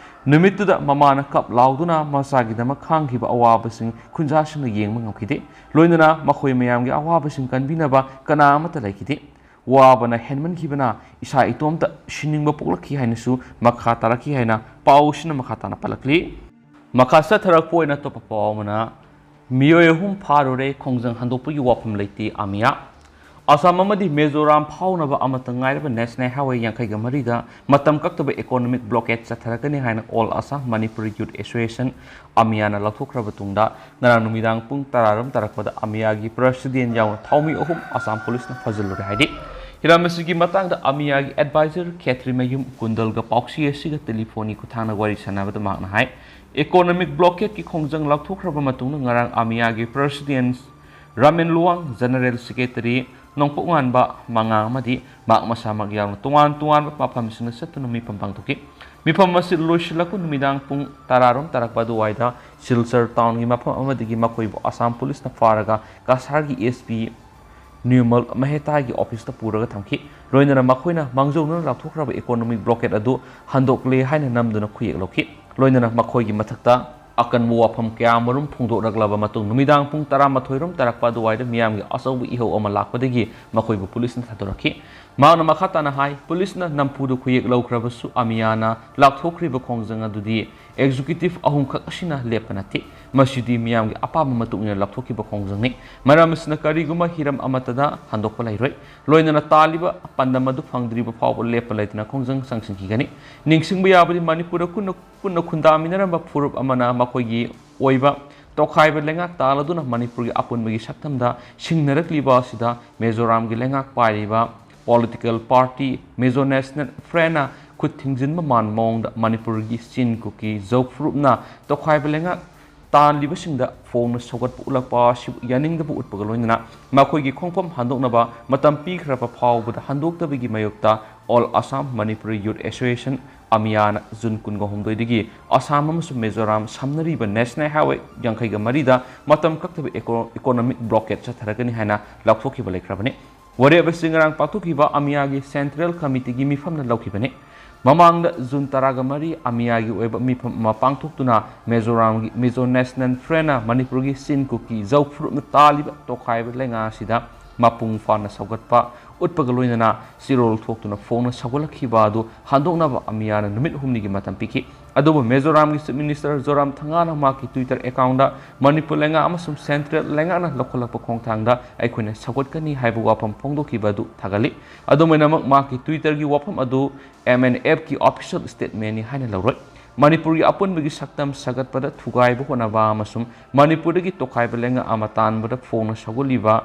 ꯅꯨꯃꯤꯠꯇꯨꯗ ꯃꯃꯥꯅ ꯀꯞ ꯂꯥꯎꯗꯨꯅ ꯃꯆꯥꯒꯤꯗꯃꯛ ꯈꯥꯡꯈꯤꯕ ꯑꯋꯥꯕꯁꯤꯡ ꯈꯨꯟꯖꯥꯁꯤꯡꯅ ꯌꯦꯡꯕ ꯉꯝꯈꯤꯗꯦ꯫ ꯂꯣꯏꯅꯅ ꯃꯈꯣꯏ ꯃꯌꯥꯝꯒꯤ ꯑꯋꯥꯕꯁꯤꯡ ꯀꯟꯕꯤꯅꯕ ꯀꯅꯥ ꯑꯃꯠꯇ ꯂꯩꯈꯤꯗꯦ꯫ ꯋꯥꯕꯅ ꯍꯦꯟꯃꯟꯈꯤꯕꯅ ꯏꯁꯥ ꯏꯇꯣꯝꯇ ꯁꯤꯅꯤꯡꯕ ꯄꯣꯛꯂꯛꯈꯤ ꯍꯥꯏꯅꯁꯨ ꯃꯈꯥ ꯇꯥꯔꯛꯈꯤ ꯍꯥꯏꯅ ꯄꯥꯎꯁꯤꯅ ꯃꯈꯥ ꯇꯥꯅ ꯄꯜꯂꯛꯂꯤ꯫ ꯃꯈꯥ ꯆꯠꯊꯔꯛꯄ ꯑꯣꯏꯅ ꯑꯇꯣꯞꯄ ꯄꯥꯎ ꯑꯃꯅ, ꯃꯤꯑꯣꯏ ꯑꯍꯨꯝ ꯐꯥꯔꯨꯔꯦ, ꯈꯣꯡꯖꯪ ꯍꯟꯗꯣꯛꯄꯒꯤ ꯋꯥꯐꯝ ꯂꯩꯇꯦ ꯑꯃꯤꯌꯥ꯫ ꯑꯁꯥꯝ ꯑꯃꯗꯤ ꯃꯤꯖꯣꯔꯥꯝ ꯐꯥꯎꯅꯕ ꯑꯃꯠꯇ ꯉꯥꯏꯔꯕ ꯅꯦꯁꯅꯦꯜ ꯍꯥꯏꯋꯦ ꯌꯥꯡꯈꯩꯒ ꯃꯔꯤꯗ ꯃꯇꯝ ꯀꯛꯇꯕ ꯏꯀꯣꯅꯣꯃꯤꯛ ꯕ꯭ꯂꯣꯀꯦꯠ ꯆꯠꯊꯔꯛꯀꯅꯤ ꯍꯥꯏꯅ ꯑꯣꯜ ꯑꯁꯥꯝ ꯃꯅꯤꯄꯨꯔꯤ ꯌꯨꯠ ꯑꯦꯁꯣꯁꯤꯌꯦꯁꯟ ꯑꯃꯤꯌꯥꯅ ꯂꯥꯎꯊꯣꯛꯈ꯭ꯔꯕ ꯇꯨꯡꯗ ꯉꯔꯥꯡ ꯅꯨꯃꯤꯗꯥꯡ ꯄꯨꯡ ꯇꯔꯥꯔꯣꯝ ꯇꯥꯔꯛꯄꯗ ꯑꯃꯤꯌꯥꯒꯤ ꯄ꯭ꯔꯁꯤꯗꯦꯟ ꯌꯥꯎꯅ ꯊꯥꯎꯃꯤ ꯑꯍꯨꯝ ꯑꯁꯥꯝ ꯄꯨꯂꯤꯁꯅ ꯐꯥꯖꯤꯜꯂꯨꯔꯦ ꯍꯥꯏꯔꯤ꯫ ꯍꯤꯔꯝ ꯑꯁꯤꯒꯤ ꯃꯇꯥꯡꯗ ꯑꯃꯤꯌꯥꯒꯤ ꯑꯦꯗꯚꯥꯏꯖꯔ ꯈꯦꯇ꯭ꯔꯤꯃꯌꯨꯝ ꯀꯨꯟꯗꯜꯒ ꯄꯥꯎꯆꯦ ꯑꯁꯤꯒ ꯇꯦꯂꯤꯐꯣꯟꯒꯤ ꯈꯨꯠꯊꯥꯡꯗ ꯋꯥꯔꯤ ꯁꯥꯟꯅꯕꯗ ꯃꯍꯥꯛꯅ ꯍꯥꯏ, ꯏꯀꯣꯅꯣꯃꯤꯛ ꯕ꯭ꯂꯣꯀꯦꯠꯀꯤ ꯈꯣꯡꯖꯪ ꯂꯥꯎꯊꯣꯛꯈ꯭ꯔꯕ ꯃꯇꯨꯡꯗ ꯉꯔꯥꯡ ꯑꯃꯤꯌꯥꯒꯤ president Ramen Luwang, general secretary ꯅꯣꯡꯄꯣꯛꯉꯥꯟꯕ ꯃꯉꯥ ꯑꯃꯗꯤ ꯃꯍꯥꯛ ꯃꯁꯥꯃꯛ ꯌꯥꯎꯅ ꯇꯣꯉꯥꯟ ꯇꯣꯉꯥꯟꯕ ꯃꯐꯝꯁꯤꯡꯗ ꯆꯠꯇꯨꯅ ꯃꯤꯐꯝ ꯄꯥꯡꯊꯣꯛꯈꯤ꯫ ꯃꯤꯐꯝ ꯑꯁꯤ ꯂꯣꯏꯁꯤꯜꯂꯛꯄ ꯅꯨꯃꯤꯗꯥꯡ ꯄꯨꯡ ꯇꯔꯥꯔꯣꯝ ꯇꯥꯔꯛꯄ ꯑꯗꯨꯋꯥꯏꯗ ꯁꯤꯜꯆꯔ ꯇꯥꯎꯟꯒꯤ ꯃꯐꯝ ꯑꯃꯗꯒꯤ ꯃꯈꯣꯏꯕꯨ ꯑꯁꯥꯝ ꯄꯨꯂꯤꯁꯅ ꯐꯥꯔꯒ ꯀꯁꯥꯔꯒꯤ ꯑꯦꯁ ꯄꯤ ꯅꯤꯔꯃꯜ ꯃꯦꯍꯇꯥꯒꯤ ꯑꯣꯐꯤꯁꯇ ꯄꯨꯔꯒ ꯊꯝꯈꯤ꯫ ꯂꯣꯏꯅꯅ ꯃꯈꯣꯏꯅ ꯃꯥꯡꯖꯧꯅꯅ ꯂꯥꯎꯊꯣꯛꯈ꯭ꯔꯕ ꯏꯀꯣꯅꯣꯃꯤꯛ ꯕ꯭ꯂꯣꯀꯦꯠ ꯑꯗꯨ ꯍꯟꯗꯣꯛꯂꯦ ꯍꯥꯏꯅ ꯅꯝꯗꯨꯅ ꯈꯨꯌꯦꯛ ꯂꯧꯈꯤ꯫ ꯂꯣꯏꯅꯅ ꯃꯈꯣꯏꯒꯤ ꯃꯊꯛꯇ ꯑꯀꯟꯕ ꯋꯥꯐꯝ ꯀꯌꯥ ꯑꯃꯔꯣꯝ ꯐꯣꯡꯗꯣꯛꯂꯛꯂꯕ ꯃꯇꯨꯡ ꯅꯨꯃꯤꯗꯥꯡ ꯄꯨꯡ ꯇꯔꯥꯃꯥꯊꯣꯏꯔꯣꯝ ꯇꯥꯔꯛꯄ ꯑꯗꯨꯋꯥꯏꯗ ꯃꯤꯌꯥꯝꯒꯤ ꯑꯆꯧꯕ ꯏꯍꯧ ꯑꯃ ꯂꯥꯛꯄꯗꯒꯤ ꯃꯈꯣꯏꯕꯨ ꯄꯨꯂꯤꯁꯅ ꯊꯥꯗꯣꯔꯛꯈꯤ꯫ ꯃꯍꯥꯛꯅ ꯃꯈꯥ ꯇꯥꯅ ꯍꯥꯏ, ꯄꯨꯂꯤꯁꯅ ꯅꯝꯐꯨꯗ ꯈꯨꯌꯦꯛ ꯂꯧꯈ꯭ꯔꯕꯁꯨ ꯑꯃꯤꯌꯥꯅ ꯂꯥꯎꯊꯣꯛꯈ꯭ꯔꯤꯕ ꯈꯣꯡꯖꯪ ꯑꯗꯨꯗꯤ ꯑꯦꯛꯖꯤꯀ꯭ꯌꯨꯇꯤꯚ ꯑꯍꯨꯝꯈꯛ ꯑꯁꯤꯅ ꯂꯦꯞꯄ ꯅꯠꯇꯦ꯫ ꯃꯁꯤꯗꯤ ꯃꯤꯌꯥꯝꯒꯤ ꯑꯄꯥꯝꯕ ꯃꯇꯨꯡ ꯏꯟꯅ ꯂꯥꯎꯊꯣꯛꯈꯤꯕ ꯈꯣꯡꯖꯪꯅꯤ꯫ ꯃꯔꯝ ꯑꯁꯤꯅ ꯀꯔꯤꯒꯨꯝꯕ ꯍꯤꯔꯝ ꯑꯃꯠꯇꯗ ꯍꯟꯗꯣꯛꯄ ꯂꯩꯔꯣꯏ꯫ ꯂꯣꯏꯅꯅ ꯇꯥꯜꯂꯤꯕ ꯄꯥꯟꯗꯝ ꯑꯗꯨ ꯐꯪꯗ꯭ꯔꯤꯕ ꯐꯥꯎꯕ ꯂꯦꯞꯄ ꯂꯩꯇꯅ ꯈꯣꯡꯖꯪ ꯆꯪꯁꯤꯟꯈꯤꯒꯅꯤ꯫ ꯅꯤꯡꯁꯤꯡꯕ ꯌꯥꯕꯗꯤ ꯃꯅꯤꯄꯨꯔꯗ ꯄꯨꯟꯅ ꯄꯨꯟꯅ ꯈꯨꯟꯗꯥꯃꯤꯟꯅꯔꯝꯕ ꯐꯨꯔꯨꯞ ꯑꯃꯅ ꯃꯈꯣꯏꯒꯤ ꯑꯣꯏꯕ ꯇꯣꯈꯥꯏꯕ ꯂꯩꯉꯥꯛ ꯇꯥꯜꯂꯗꯨꯅ ꯃꯅꯤꯄꯨꯔꯒꯤ ꯑꯄꯨꯟꯕꯒꯤ ꯁꯛꯇꯝꯗ ꯁꯤꯡꯅꯔꯛꯂꯤꯕ ꯑꯁꯤꯗ ꯃꯤꯖꯣꯔꯥꯝꯒꯤ ꯂꯩꯉꯥꯛ ꯄꯥꯏꯔꯤꯕ ꯄꯣꯂꯤꯇꯤꯀꯦꯜ ꯄꯥꯔꯇꯤ ꯃꯤꯖꯣ ꯅꯦꯁꯅꯦꯜ ꯐ꯭ꯔꯟꯠꯅ ꯈꯨꯠ ꯊꯤꯡꯖꯤꯟꯕ ꯃꯥꯟꯕ ꯃꯑꯣꯡꯗ ꯃꯅꯤꯄꯨꯔꯒꯤ ꯆꯤꯟ ꯀꯨꯀꯤ ꯖꯧ ꯐꯨꯔꯨꯞꯅ ꯇꯣꯈꯥꯏꯕ ꯂꯩꯉꯥꯛ ꯇꯥꯜꯂꯤꯕꯁꯤꯡꯗ ꯐꯣꯡꯅ ꯁꯧꯒꯠꯄ ꯎꯠꯂꯛꯄ ꯑꯁꯤꯕꯨ ꯌꯥꯅꯤꯡꯗꯕ ꯎꯠꯄꯒ ꯂꯣꯏꯅꯅ ꯃꯈꯣꯏꯒꯤ ꯈꯣꯡꯐꯝ ꯍꯟꯗꯣꯛꯅꯕ ꯃꯇꯝ ꯄꯤꯈ꯭ꯔꯕ ꯐꯥꯎꯕꯗ ꯍꯟꯗꯣꯛꯇꯕꯒꯤ ꯃꯥꯌꯣꯛꯇ All Assam Manipuri Youth Association, ꯑꯃꯤꯌꯥꯅ ꯖꯨꯟ ꯀꯨꯟꯒ ꯍꯨꯝꯗꯣꯏꯗꯒꯤ ꯑꯁꯥꯝ ꯑꯃꯁꯨꯡ ꯃꯤꯖꯣꯔꯥꯝ ꯁꯝꯅꯔꯤꯕ ꯅꯦꯁꯅꯦꯜ ꯍꯥꯏꯋꯦ ꯌꯥꯡꯈꯩꯒ ꯃꯔꯤꯗ ꯃꯇꯝ ꯀꯛꯇꯕ ꯏꯀꯣ-, ꯏꯀꯣꯅꯣꯃꯤꯛ ꯕ꯭ꯂꯣꯀꯦꯠ ꯆꯠꯊꯔꯒꯅꯤ ꯍꯥꯏꯅ ꯂꯥꯎꯊꯣꯛꯈꯤꯕ ꯂꯩꯈ꯭ꯔꯕꯅꯤ꯫ ꯋꯥꯔꯦꯞ ꯑꯁꯤ ꯉꯔꯥꯡ ꯄꯥꯡꯊꯣꯛꯈꯤꯕ ꯑꯃꯤꯌꯥꯒꯤ ꯁꯦꯟꯇ꯭ꯔꯦꯜ ꯀꯃꯤꯇꯤꯒꯤ ꯃꯤꯐꯝꯅ ꯂꯧꯈꯤꯕꯅꯤ꯫ ꯃꯃꯥꯡꯗ ꯖꯨꯟ ꯇꯔꯥꯒ ꯃꯔꯤ ꯑꯃꯤꯌꯥꯒꯤ ꯑꯣꯏꯕ ꯃꯤꯐꯝ ꯑꯃ ꯄꯥꯡꯊꯣꯛꯇꯨꯅ ꯃꯤꯖꯣꯔꯥꯝꯒꯤ ꯃꯤꯖꯣ ꯅꯦꯁꯅꯦꯜ ꯐ꯭ꯔꯟꯠꯅ ꯃꯅꯤꯄꯨꯔꯒꯤ ꯆꯤꯟ ꯀꯨꯀꯤ ꯖꯧ ꯐꯨꯔꯨꯞꯅ ꯇꯥꯜꯂꯤꯕ ꯇꯣꯈꯥꯏꯕ ꯂꯩꯉꯥꯛ ꯑꯁꯤꯗ ꯃꯄꯨꯡ ꯐꯥꯅ ꯁꯧꯒꯠꯄ ꯎꯠꯄꯒ ꯂꯣꯏꯅꯅ ꯆꯤꯔꯣꯜ ꯊꯣꯛꯇꯨꯅ ꯐꯣꯡꯅ ꯁꯧꯒꯠꯂꯛꯈꯤꯕ ꯑꯗꯨ ꯍꯟꯗꯣꯛꯅꯕ ꯑꯃꯤꯌꯥꯅ ꯅꯨꯃꯤꯠ ꯍꯨꯝꯅꯤꯒꯤ ꯃꯇꯝ ꯄꯤꯈꯤ꯫ ꯑꯗꯨꯕꯨ ꯃꯤꯖꯣꯔꯥꯝꯒꯤ ꯆꯤꯐ ꯃꯤꯅꯤꯁꯇꯔ ꯖꯣꯔꯥꯝ ꯊꯪꯒꯥꯅ ꯃꯍꯥꯛꯀꯤ ꯇ꯭ꯋꯤꯇꯔ ꯑꯦꯀꯥꯎꯟꯗ ꯃꯅꯤꯄꯨꯔ ꯂꯩꯉꯥꯛ ꯑꯃꯁꯨꯡ ꯁꯦꯟꯇ꯭ꯔꯦꯜ ꯂꯩꯉꯥꯛꯅ ꯂꯧꯈꯠꯂꯛꯄ ꯈꯣꯡꯊꯥꯡꯗ ꯑꯩꯈꯣꯏꯅ ꯁꯧꯒꯠꯀꯅꯤ ꯍꯥꯏꯕ ꯋꯥꯐꯝ ꯐꯣꯡꯗꯣꯛꯈꯤꯕ ꯑꯗꯨ ꯊꯥꯒꯠꯂꯤ꯫ ꯑꯗꯨꯝ ꯑꯣꯏꯅꯃꯛ ꯃꯍꯥꯛꯀꯤ ꯇ꯭ꯋꯤꯇꯔꯒꯤ ꯋꯥꯐꯝ ꯑꯗꯨ ꯑꯦꯝ ꯑꯦꯟ ꯑꯦꯐꯀꯤ ꯑꯣꯐꯤꯁꯤꯌꯦꯜ ꯁ꯭ꯇꯦꯠꯃꯦꯟꯅꯤ ꯍꯥꯏꯅ ꯂꯧꯔꯣꯏ꯫ ꯃꯅꯤꯄꯨꯔꯒꯤ ꯑꯄꯨꯟꯕꯒꯤ ꯁꯛꯇꯝ ꯁꯥꯒꯠꯄꯗ ꯊꯨꯒꯥꯏꯕ ꯍꯣꯠꯅꯕ ꯑꯃꯁꯨꯡ ꯃꯅꯤꯄꯨꯔꯗꯒꯤ ꯇꯣꯈꯥꯏꯕ ꯂꯩꯉꯥꯛ ꯑꯃ ꯇꯥꯟꯕꯗ ꯐꯣꯡꯅ ꯁꯧꯒꯠꯂꯤꯕ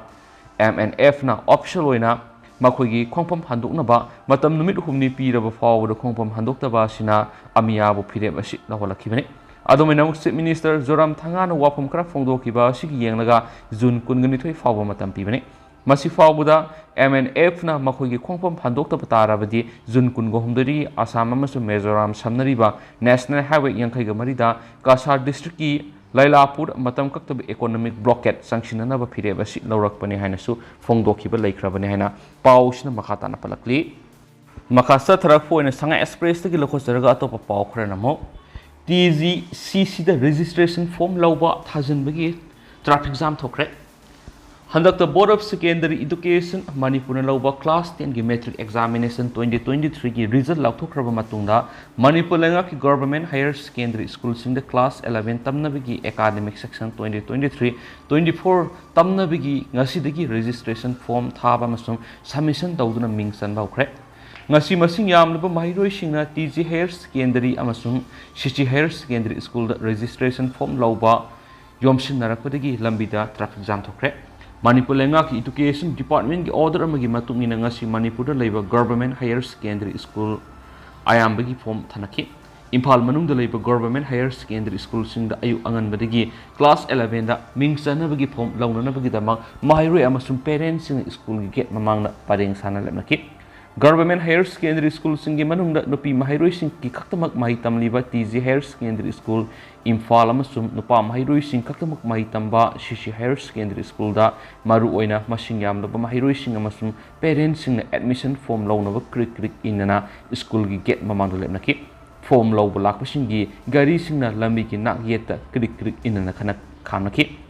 ꯑꯦꯝ ꯑꯦꯟ ꯑꯦꯐꯅ ꯑꯣꯐꯤꯁꯤꯌꯦꯜ ꯑꯣꯏꯅ ꯃꯈꯣꯏꯒꯤ ꯈꯣꯡꯐꯝ ꯍꯟꯗꯣꯛꯅꯕ ꯃꯇꯝ ꯅꯨꯃꯤꯠ ꯍꯨꯝꯅꯤ ꯄꯤꯔꯕ ꯐꯥꯎꯕꯗ ꯈꯣꯡꯐꯝ ꯍꯟꯗꯣꯛꯇꯕ ꯑꯁꯤꯅ ꯑꯃꯤꯌꯥꯕꯨ ꯐꯤꯔꯦꯞ ꯑꯁꯤ ꯂꯧꯍꯜꯂꯛꯈꯤꯕꯅꯤ꯫ ꯑꯗꯨꯝ ꯑꯣꯏꯅꯃꯛ ꯆꯤꯐ ꯃꯤꯅꯤꯁꯇꯔ ꯖꯣꯔꯥꯝ ꯊꯪꯒꯥꯅ ꯋꯥꯐꯝ ꯈꯔ ꯐꯣꯡꯗꯣꯛꯈꯤꯕ ꯑꯁꯤꯒꯤ ꯌꯦꯡꯂꯒ ꯖꯨꯟ ꯀꯨꯟꯒ ꯅꯤꯊꯣꯏ ꯐꯥꯎꯕ ꯃꯇꯝ ꯄꯤꯕꯅꯤ꯫ ꯃꯁꯤ ꯐꯥꯎꯕꯗ M N F ꯅ ꯃꯈꯣꯏꯒꯤ ꯈꯣꯡꯐꯝ ꯍꯟꯗꯣꯛꯇꯕ ꯇꯥꯔꯕꯗꯤ ꯖꯨꯟ ꯀꯨꯟꯒ ꯍꯨꯝꯗꯣꯏꯗꯒꯤ ꯑꯁꯥꯝ ꯑꯃꯁꯨꯡ ꯃꯤꯖꯣꯔꯥꯝ ꯁꯝꯅꯔꯤꯕ National Highway ꯌꯥꯡꯈꯩꯒ ꯃꯔꯤꯗ ꯀꯁꯥꯔ district ꯀꯤ ꯂꯥꯏꯂꯥꯄꯨꯔ ꯃꯇꯝ ꯀꯛꯇꯕ economic blockade ꯆꯪꯁꯤꯟꯅꯅꯕ ꯐꯤꯔꯦꯞ ꯑꯁꯤ ꯂꯧꯔꯛꯄꯅꯤ ꯍꯥꯏꯅꯁꯨ ꯐꯣꯡꯗꯣꯛꯈꯤꯕ ꯂꯩꯈ꯭ꯔꯕꯅꯤ ꯍꯥꯏꯅ ꯄꯥꯎꯁꯤꯅ ꯃꯈꯥ ꯇꯥꯅ ꯄꯜꯂꯛꯂꯤ꯫ ꯃꯈꯥ ꯆꯠꯊꯔꯛꯄ ꯑꯣꯏꯅ ꯁꯉꯥꯏ Express ꯇꯒꯤ ꯂꯧꯈꯠꯆꯔꯒ ꯑꯇꯣꯞꯄ ꯄꯥꯎ ꯈꯔꯅ ꯑꯃꯨꯛ T G C C ꯗ registration form ꯂꯧꯕ ꯊꯥꯖꯤꯟꯕꯒꯤ traffic jam ꯊꯣꯛꯈ꯭ꯔꯦ꯫ ꯍꯟꯗꯛꯇ Board of Secondary Education ꯃꯅꯤꯄꯨꯔꯅ ꯂꯧꯕ class ten ꯒꯤ matric examination twenty twenty three ꯒꯤ result ꯂꯥꯎꯊꯣꯛꯈ꯭ꯔꯕ ꯃꯇꯨꯡꯗ, ꯃꯅꯤꯄꯨꯔ ꯂꯩꯉꯥꯛꯀꯤ government higher secondary school ꯁꯤꯡꯗ class eleven ꯇꯝꯅꯕꯒꯤ academic session twenty twenty three twenty four ꯇꯝꯅꯕꯒꯤ ꯉꯁꯤꯗꯒꯤ registration form ꯊꯥꯕ ꯑꯃꯁꯨꯡ submission ꯇꯧꯗꯨꯅ ꯃꯤꯡ ꯆꯟꯕ ꯍꯧꯈ꯭ꯔꯦ꯫ ꯉꯁꯤ ꯃꯁꯤꯡ ꯌꯥꯝꯂꯕ ꯃꯍꯩꯔꯣꯏꯁꯤꯡꯅ T G higher secondary ꯑꯃꯁꯨꯡ C C higher secondary school ꯗ registration form ꯂꯧꯕ ꯌꯣꯝꯁꯤꯟꯅꯔꯛꯄꯗꯒꯤ ꯂꯝꯕꯤꯗ traffic jam ꯊꯣꯛꯈ꯭ꯔꯦ꯫ ꯃꯅꯤꯄꯨꯔ ꯂꯩꯉꯥꯛꯀꯤ Education Department ꯀꯤ order ꯑꯃꯒꯤ ꯃꯇꯨꯡ ꯏꯟꯅ, ꯉꯁꯤ ꯃꯅꯤꯄꯨꯔꯗ ꯂꯩꯕ government higher secondary school ꯑꯌꯥꯝꯕꯒꯤ form ꯊꯥꯅꯈꯤ꯫ Imphal ꯃꯅꯨꯡꯗ ꯂꯩꯕ government higher secondary school ꯁꯤꯡꯗ ꯑꯌꯨꯛ ꯑꯉꯟꯕꯗꯒꯤ class eleven ꯗ ꯃꯤꯡ ꯆꯟꯅꯕꯒꯤ form ꯂꯧꯅꯅꯕꯒꯤꯗꯃꯛ ꯃꯍꯩꯔꯣꯏ ꯑꯃꯁꯨꯡ parent ꯁꯤꯡꯅ school ꯒꯤ gate ꯃꯃꯥꯡꯗ ꯄꯔꯦꯡ ꯁꯥꯅ ꯂꯦꯞꯅꯈꯤ꯫ Government higher secondary school ꯁꯤꯡꯒꯤ ꯃꯅꯨꯡꯗ ꯅꯨꯄꯤ ꯃꯍꯩꯔꯣꯏꯁꯤꯡꯒꯤ ꯈꯛꯇꯃꯛ ꯃꯍꯩ ꯇꯝꯂꯤꯕ T G higher secondary school Imphal ꯑꯃꯁꯨꯡ ꯅꯨꯄꯥ ꯃꯍꯩꯔꯣꯏꯁꯤꯡ ꯈꯛꯇꯃꯛ ꯃꯍꯩ ꯇꯝꯕ C C higher secondary school ꯗ ꯃꯔꯨꯑꯣꯏꯅ ꯃꯁꯤꯡ ꯌꯥꯝꯂꯕ ꯃꯍꯩꯔꯣꯏꯁꯤꯡ ꯑꯃꯁꯨꯡ parent ꯁꯤꯡꯅ admission form ꯂꯧꯅꯕ ꯀ꯭ꯔꯤꯛ ꯀ꯭ꯔꯤꯛ ꯏꯟꯅꯅ school ꯒꯤ gate ꯃꯃꯥꯡꯗ ꯂꯦꯞꯅꯈꯤ꯫ Form ꯂꯧꯕ ꯂꯥꯛꯄꯁꯤꯡꯒꯤ ꯒꯥꯔꯤꯁꯤꯡꯅ ꯂꯝꯕꯤꯒꯤ ꯅꯥꯛꯌꯦꯠꯇ ꯀ꯭ꯔꯤꯛ ꯀ꯭ꯔꯤꯛ ꯏꯟꯅꯅ ꯈꯅ-, ꯈꯥꯝꯅꯈꯤ꯫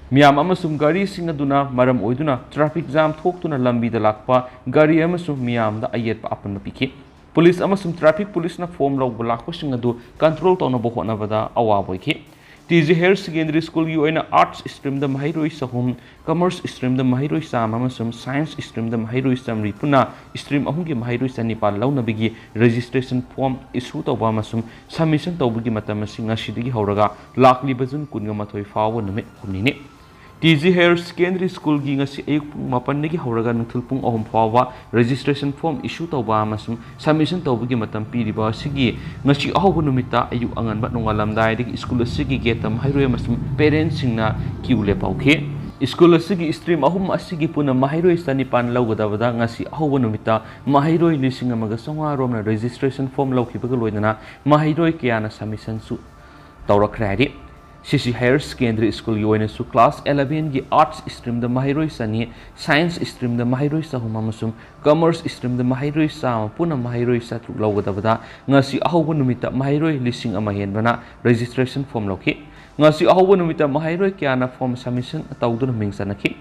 ꯃꯤꯌꯥꯝ ꯑꯃꯁꯨꯡ ꯒꯥꯔꯤꯁꯤꯡ ꯑꯗꯨꯅ ꯃꯔꯝ ꯑꯣꯏꯗꯨꯅ traffic jam ꯊꯣꯛꯇꯨꯅ ꯂꯝꯕꯤꯗ ꯂꯥꯛꯄ ꯒꯥꯔꯤ ꯑꯃꯁꯨꯡ ꯃꯤꯌꯥꯝꯗ ꯑꯌꯦꯠꯄ ꯑꯄꯟꯕ ꯄꯤꯈꯤ꯫ Police ꯑꯃꯁꯨꯡ traffic police ꯅ form ꯂꯧꯕ ꯂꯥꯛꯄꯁꯤꯡ ꯑꯗꯨ control ꯇꯧꯅꯕ ꯍꯣꯠꯅꯕꯗ ꯑꯋꯥꯕ ꯑꯣꯏꯈꯤ꯫ T G higher secondary school ꯒꯤ ꯑꯣꯏꯅ arts stream ꯗ ꯃꯍꯩꯔꯣꯏ ꯆꯍꯨꯝ, commerce stream ꯗ ꯃꯍꯩꯔꯣꯏ ꯆꯥꯝꯃ ꯑꯃꯁꯨꯡ science stream ꯗ ꯃꯍꯩꯔꯣꯏ ꯆꯥꯃꯔꯤ, ꯄꯨꯟꯅ stream ꯑꯍꯨꯝꯒꯤ ꯃꯍꯩꯔꯣꯏ ꯆꯅꯤꯄꯥꯜ ꯂꯧꯅꯕꯒꯤ registration form issue ꯇꯧꯕ ꯑꯃꯁꯨꯡ submission ꯇꯧꯕꯒꯤ ꯃꯇꯝ ꯑꯁꯤ ꯉꯁꯤꯗꯒꯤ ꯍꯧꯔꯒ ꯂꯥꯛꯂꯤꯕ ꯖꯨꯟ ꯀꯨꯟꯒ ꯃꯥꯊꯣꯏ ꯐꯥꯎꯕ ꯅꯨꯃꯤꯠ ꯍꯨꯝꯅꯤꯅꯤ꯫ T G higher secondary school ꯒꯤ ꯉꯁꯤ ꯑꯌꯨꯛ ꯄꯨꯡ ꯃꯥꯄꯟꯗꯒꯤ ꯍꯧꯔꯒ ꯅꯨꯡꯊꯤꯜ ꯄꯨꯡ ꯑꯍꯨꯝ ꯐꯥꯎꯕ registration form issue ꯇꯧꯕ ꯑꯃꯁꯨꯡ submission ꯇꯧꯕꯒꯤ ꯃꯇꯝ ꯄꯤꯔꯤꯕ ꯑꯁꯤꯒꯤ ꯉꯁꯤ ꯑꯍꯧꯕ ꯅꯨꯃꯤꯠꯇ ꯑꯌꯨꯛ ꯑꯉꯟꯕ ꯅꯣꯡꯉꯥꯜꯂꯝꯗꯥꯏꯗꯒꯤ school ꯑꯁꯤꯒꯤ gate ꯇ ꯃꯍꯩꯔꯣꯏ ꯑꯃꯁꯨꯡ parent ꯁꯤꯡꯅ queue ꯂꯦꯞꯍꯧꯈꯤ꯫ ꯁ꯭ꯀꯨꯜ ꯑꯁꯤꯒꯤ ꯁ꯭ꯇ꯭ꯔꯤꯝ ꯑꯍꯨꯝ ꯑꯁꯤꯒꯤ ꯄꯨꯟꯅ ꯃꯍꯩꯔꯣꯏ ꯆꯅꯤꯄꯥꯟ ꯂꯧꯒꯗꯕꯗ ꯉꯁꯤ ꯑꯍꯧꯕ ꯅꯨꯃꯤꯠꯇ ꯃꯍꯩꯔꯣꯏ ꯂꯤꯁꯤꯡ ꯑꯃꯒ ꯆꯥꯝꯃꯉꯥ ꯔꯣꯝꯅ ꯔꯦꯖꯤꯁꯇ꯭ꯔꯦꯁꯟ ꯐꯣꯔꯝ ꯂꯧꯈꯤꯕꯒ ꯂꯣꯏꯅꯅ ꯃꯍꯩꯔꯣꯏ ꯀꯌꯥꯅ ꯁꯕꯃꯤꯁꯟꯁꯨ ꯇꯧꯔꯛꯈ꯭ꯔꯦ ꯍꯥꯏꯔꯤ꯫ ꯁꯤ ꯁꯤ ꯍꯥꯌꯔ ꯁꯦꯀꯦꯟꯗꯔꯤ ꯁ꯭ꯀꯨꯜꯒꯤ ꯑꯣꯏꯅꯁꯨ ꯀ꯭ꯂꯥꯁ ꯑꯦꯂꯚꯦꯟꯒꯤ ꯑꯥꯔꯠꯁ ꯁ꯭ꯇ꯭ꯔꯤꯝꯗ ꯃꯍꯩꯔꯣꯏ ꯆꯅꯤ, ꯁꯥꯏꯟꯁ ꯁ꯭ꯇ꯭ꯔꯤꯝꯗ ꯃꯍꯩꯔꯣꯏ ꯆꯍꯨꯝ ꯑꯃꯁꯨꯡ ꯀꯃꯔꯁ ꯁ꯭ꯇ꯭ꯔꯤꯝꯗ ꯃꯍꯩꯔꯣꯏ ꯆꯥꯝꯃ ꯄꯨꯟꯅ ꯃꯍꯩꯔꯣꯏ ꯆꯥꯇ꯭ꯔꯨꯛ ꯂꯧꯒꯗꯕꯗ ꯉꯁꯤ ꯑꯍꯧꯕ ꯅꯨꯃꯤꯠꯇ ꯃꯍꯩꯔꯣꯏ ꯂꯤꯁꯤꯡ ꯑꯃ ꯍꯦꯟꯕꯅ ꯔꯦꯖꯤꯁꯇ꯭ꯔꯦꯁꯟ ꯐꯣꯔꯝ ꯂꯧꯈꯤ꯫ ꯉꯁꯤ ꯑꯍꯧꯕ ꯅꯨꯃꯤꯠꯇ ꯃꯍꯩꯔꯣꯏ ꯀꯌꯥꯅ ꯐꯣꯔꯝ ꯁꯕꯃꯤꯁꯟ ꯇꯧꯗꯨꯅ ꯃꯤꯡ ꯆꯟꯅꯈꯤ꯫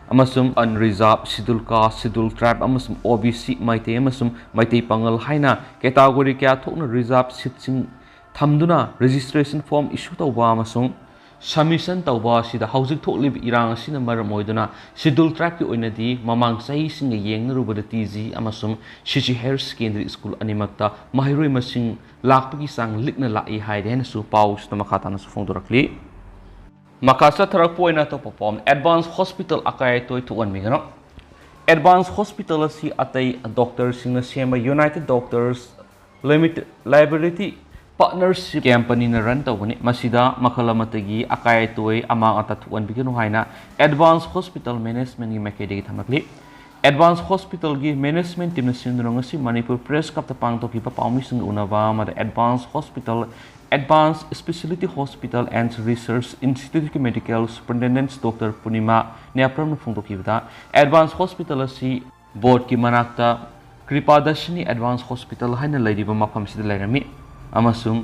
ꯑꯃꯁꯨꯡ unreserved, schedule caste, schedule tribe ꯑꯃꯁꯨꯡ ꯑꯣ ꯕꯤ ꯁꯤ, ꯃꯩꯇꯩ ꯑꯃꯁꯨꯡ ꯃꯩꯇꯩ ꯄꯥꯉꯜ ꯍꯥꯏꯅ ꯀꯦꯇꯥꯒꯣꯔꯤ ꯀꯌꯥ ꯊꯣꯛꯅ ꯔꯤꯖꯥꯔꯚ ꯁꯤꯠꯁꯤꯡ ꯊꯝꯗꯨꯅ ꯔꯦꯖꯤꯁꯇ꯭ꯔꯦꯁꯟ ꯐꯣꯔꯝ ꯏꯁꯨ ꯇꯧꯕ ꯑꯃꯁꯨꯡ ꯁꯕꯃꯤꯁꯟ ꯇꯧꯕ ꯑꯁꯤꯗ ꯍꯧꯖꯤꯛ ꯊꯣꯛꯂꯤꯕ ꯏꯔꯥꯡ ꯑꯁꯤꯅ ꯃꯔꯝ ꯑꯣꯏꯗꯨꯅ ꯁꯦꯗ꯭ꯌꯨꯜ ꯇ꯭ꯔꯥꯏꯕꯀꯤ ꯑꯣꯏꯅꯗꯤ ꯃꯃꯥꯡ ꯆꯍꯤꯁꯤꯡꯒ ꯌꯦꯡꯅꯔꯨꯕꯗ ꯇꯤ ꯖꯤ ꯑꯃꯁꯨꯡ ꯁꯤ ꯁꯤ ꯍꯥꯌꯔ ꯁꯦꯀꯦꯟꯗꯔꯤ ꯁ꯭ꯀꯨꯜ ꯑꯅꯤꯃꯛꯇ ꯃꯍꯩꯔꯣꯏ ꯃꯁꯤꯡ ꯂꯥꯛꯄꯒꯤ ꯆꯥꯡ ꯂꯤꯛꯅ ꯂꯥꯛꯏ ꯍꯥꯏꯔꯦ ꯍꯥꯏꯅꯁꯨ ꯄꯥꯎꯁꯤꯗ ꯃꯈꯥ ꯇꯥꯅꯁꯨ ꯐꯣꯡꯗꯣꯔꯛꯂꯤ꯫ ꯃꯈꯥ ꯆꯠꯊꯔꯛꯄ ꯑꯣꯏꯅ ꯑꯇꯣꯞꯄ ꯄꯥꯎ ꯑꯃ, ꯑꯦꯗꯚꯥꯟꯁ ꯍꯣꯁꯄꯤꯇꯥꯜ ꯑꯀꯥꯏ ꯑꯇꯣꯏ ꯊꯣꯛꯍꯟꯕꯤꯒꯅꯨ꯫ ꯑꯦꯗꯚꯥꯟꯁ ꯍꯣꯁꯄꯤꯇꯥꯜ ꯑꯁꯤ ꯑꯇꯩ ꯗꯣꯛꯇꯔꯁꯤꯡꯅ ꯁꯦꯝꯕ united doctors limited liability partnership ꯀꯝꯄꯅꯤꯅ ꯔꯟ ꯇꯧꯕꯅꯤ꯫ ꯃꯁꯤꯗ ꯃꯈꯜ ꯑꯃꯠꯇꯒꯤ ꯑꯀꯥꯏ ꯑꯇꯣꯏ ꯑꯃꯥꯡ ꯑꯇꯥ ꯊꯣꯛꯍꯟꯕꯤꯒꯅꯨ ꯍꯥꯏꯅ ꯑꯦꯗꯚꯥꯟꯁ ꯍꯣꯁꯄꯤꯇꯥꯜ ꯃꯦꯅꯦꯖꯃꯦꯟꯒꯤ ꯃꯥꯏꯀꯩꯗꯒꯤ ꯊꯝꯂꯛꯂꯤ꯫ ꯑꯦꯗꯚꯥꯟꯁ ꯍꯣꯁꯄꯤꯇꯥꯜꯒꯤ ꯃꯦꯅꯦꯖꯃꯦꯟ ꯇꯤꯝꯅ ꯁꯤꯟꯗꯨꯅ ꯉꯁꯤ ꯃꯅꯤꯄꯨꯔ ꯄ꯭ꯔꯦꯁ ꯀ꯭ꯂꯕꯇ ꯄꯥꯡꯊꯣꯛꯈꯤꯕ ꯄꯥꯎꯃꯤꯁꯤꯡꯒ ꯎꯅꯕ ꯑꯃꯗ advance hospital, advance speciality hospital and research ꯏꯟꯁꯇꯤꯇ꯭ꯌꯨꯠꯀꯤ ꯃꯦꯗꯤꯀꯦꯜ ꯁꯨꯄꯔꯤꯟꯇꯦꯟꯗꯦꯟꯠ ꯗꯣꯛꯇꯔ ꯄꯨꯔꯅꯤꯃꯥ ꯅꯦꯄ꯭ꯔꯝꯅ ꯐꯣꯡꯗꯣꯛꯈꯤꯕꯗ, ꯑꯦꯗꯚꯥꯟꯁ ꯍꯣꯁꯄꯤꯇꯥꯜ ꯑꯁꯤ ꯕꯣꯔꯗꯀꯤ ꯃꯅꯥꯛꯇ ꯀ꯭ꯔꯤꯄꯥꯗꯁꯤꯅꯤ ꯑꯦꯗꯚꯥꯟꯁ ꯍꯣꯁꯄꯤꯇꯥꯜ ꯍꯥꯏꯅ ꯂꯩꯔꯤꯕ ꯃꯐꯝꯁꯤꯗ ꯂꯩꯔꯝꯃꯤ ꯑꯃꯁꯨꯡ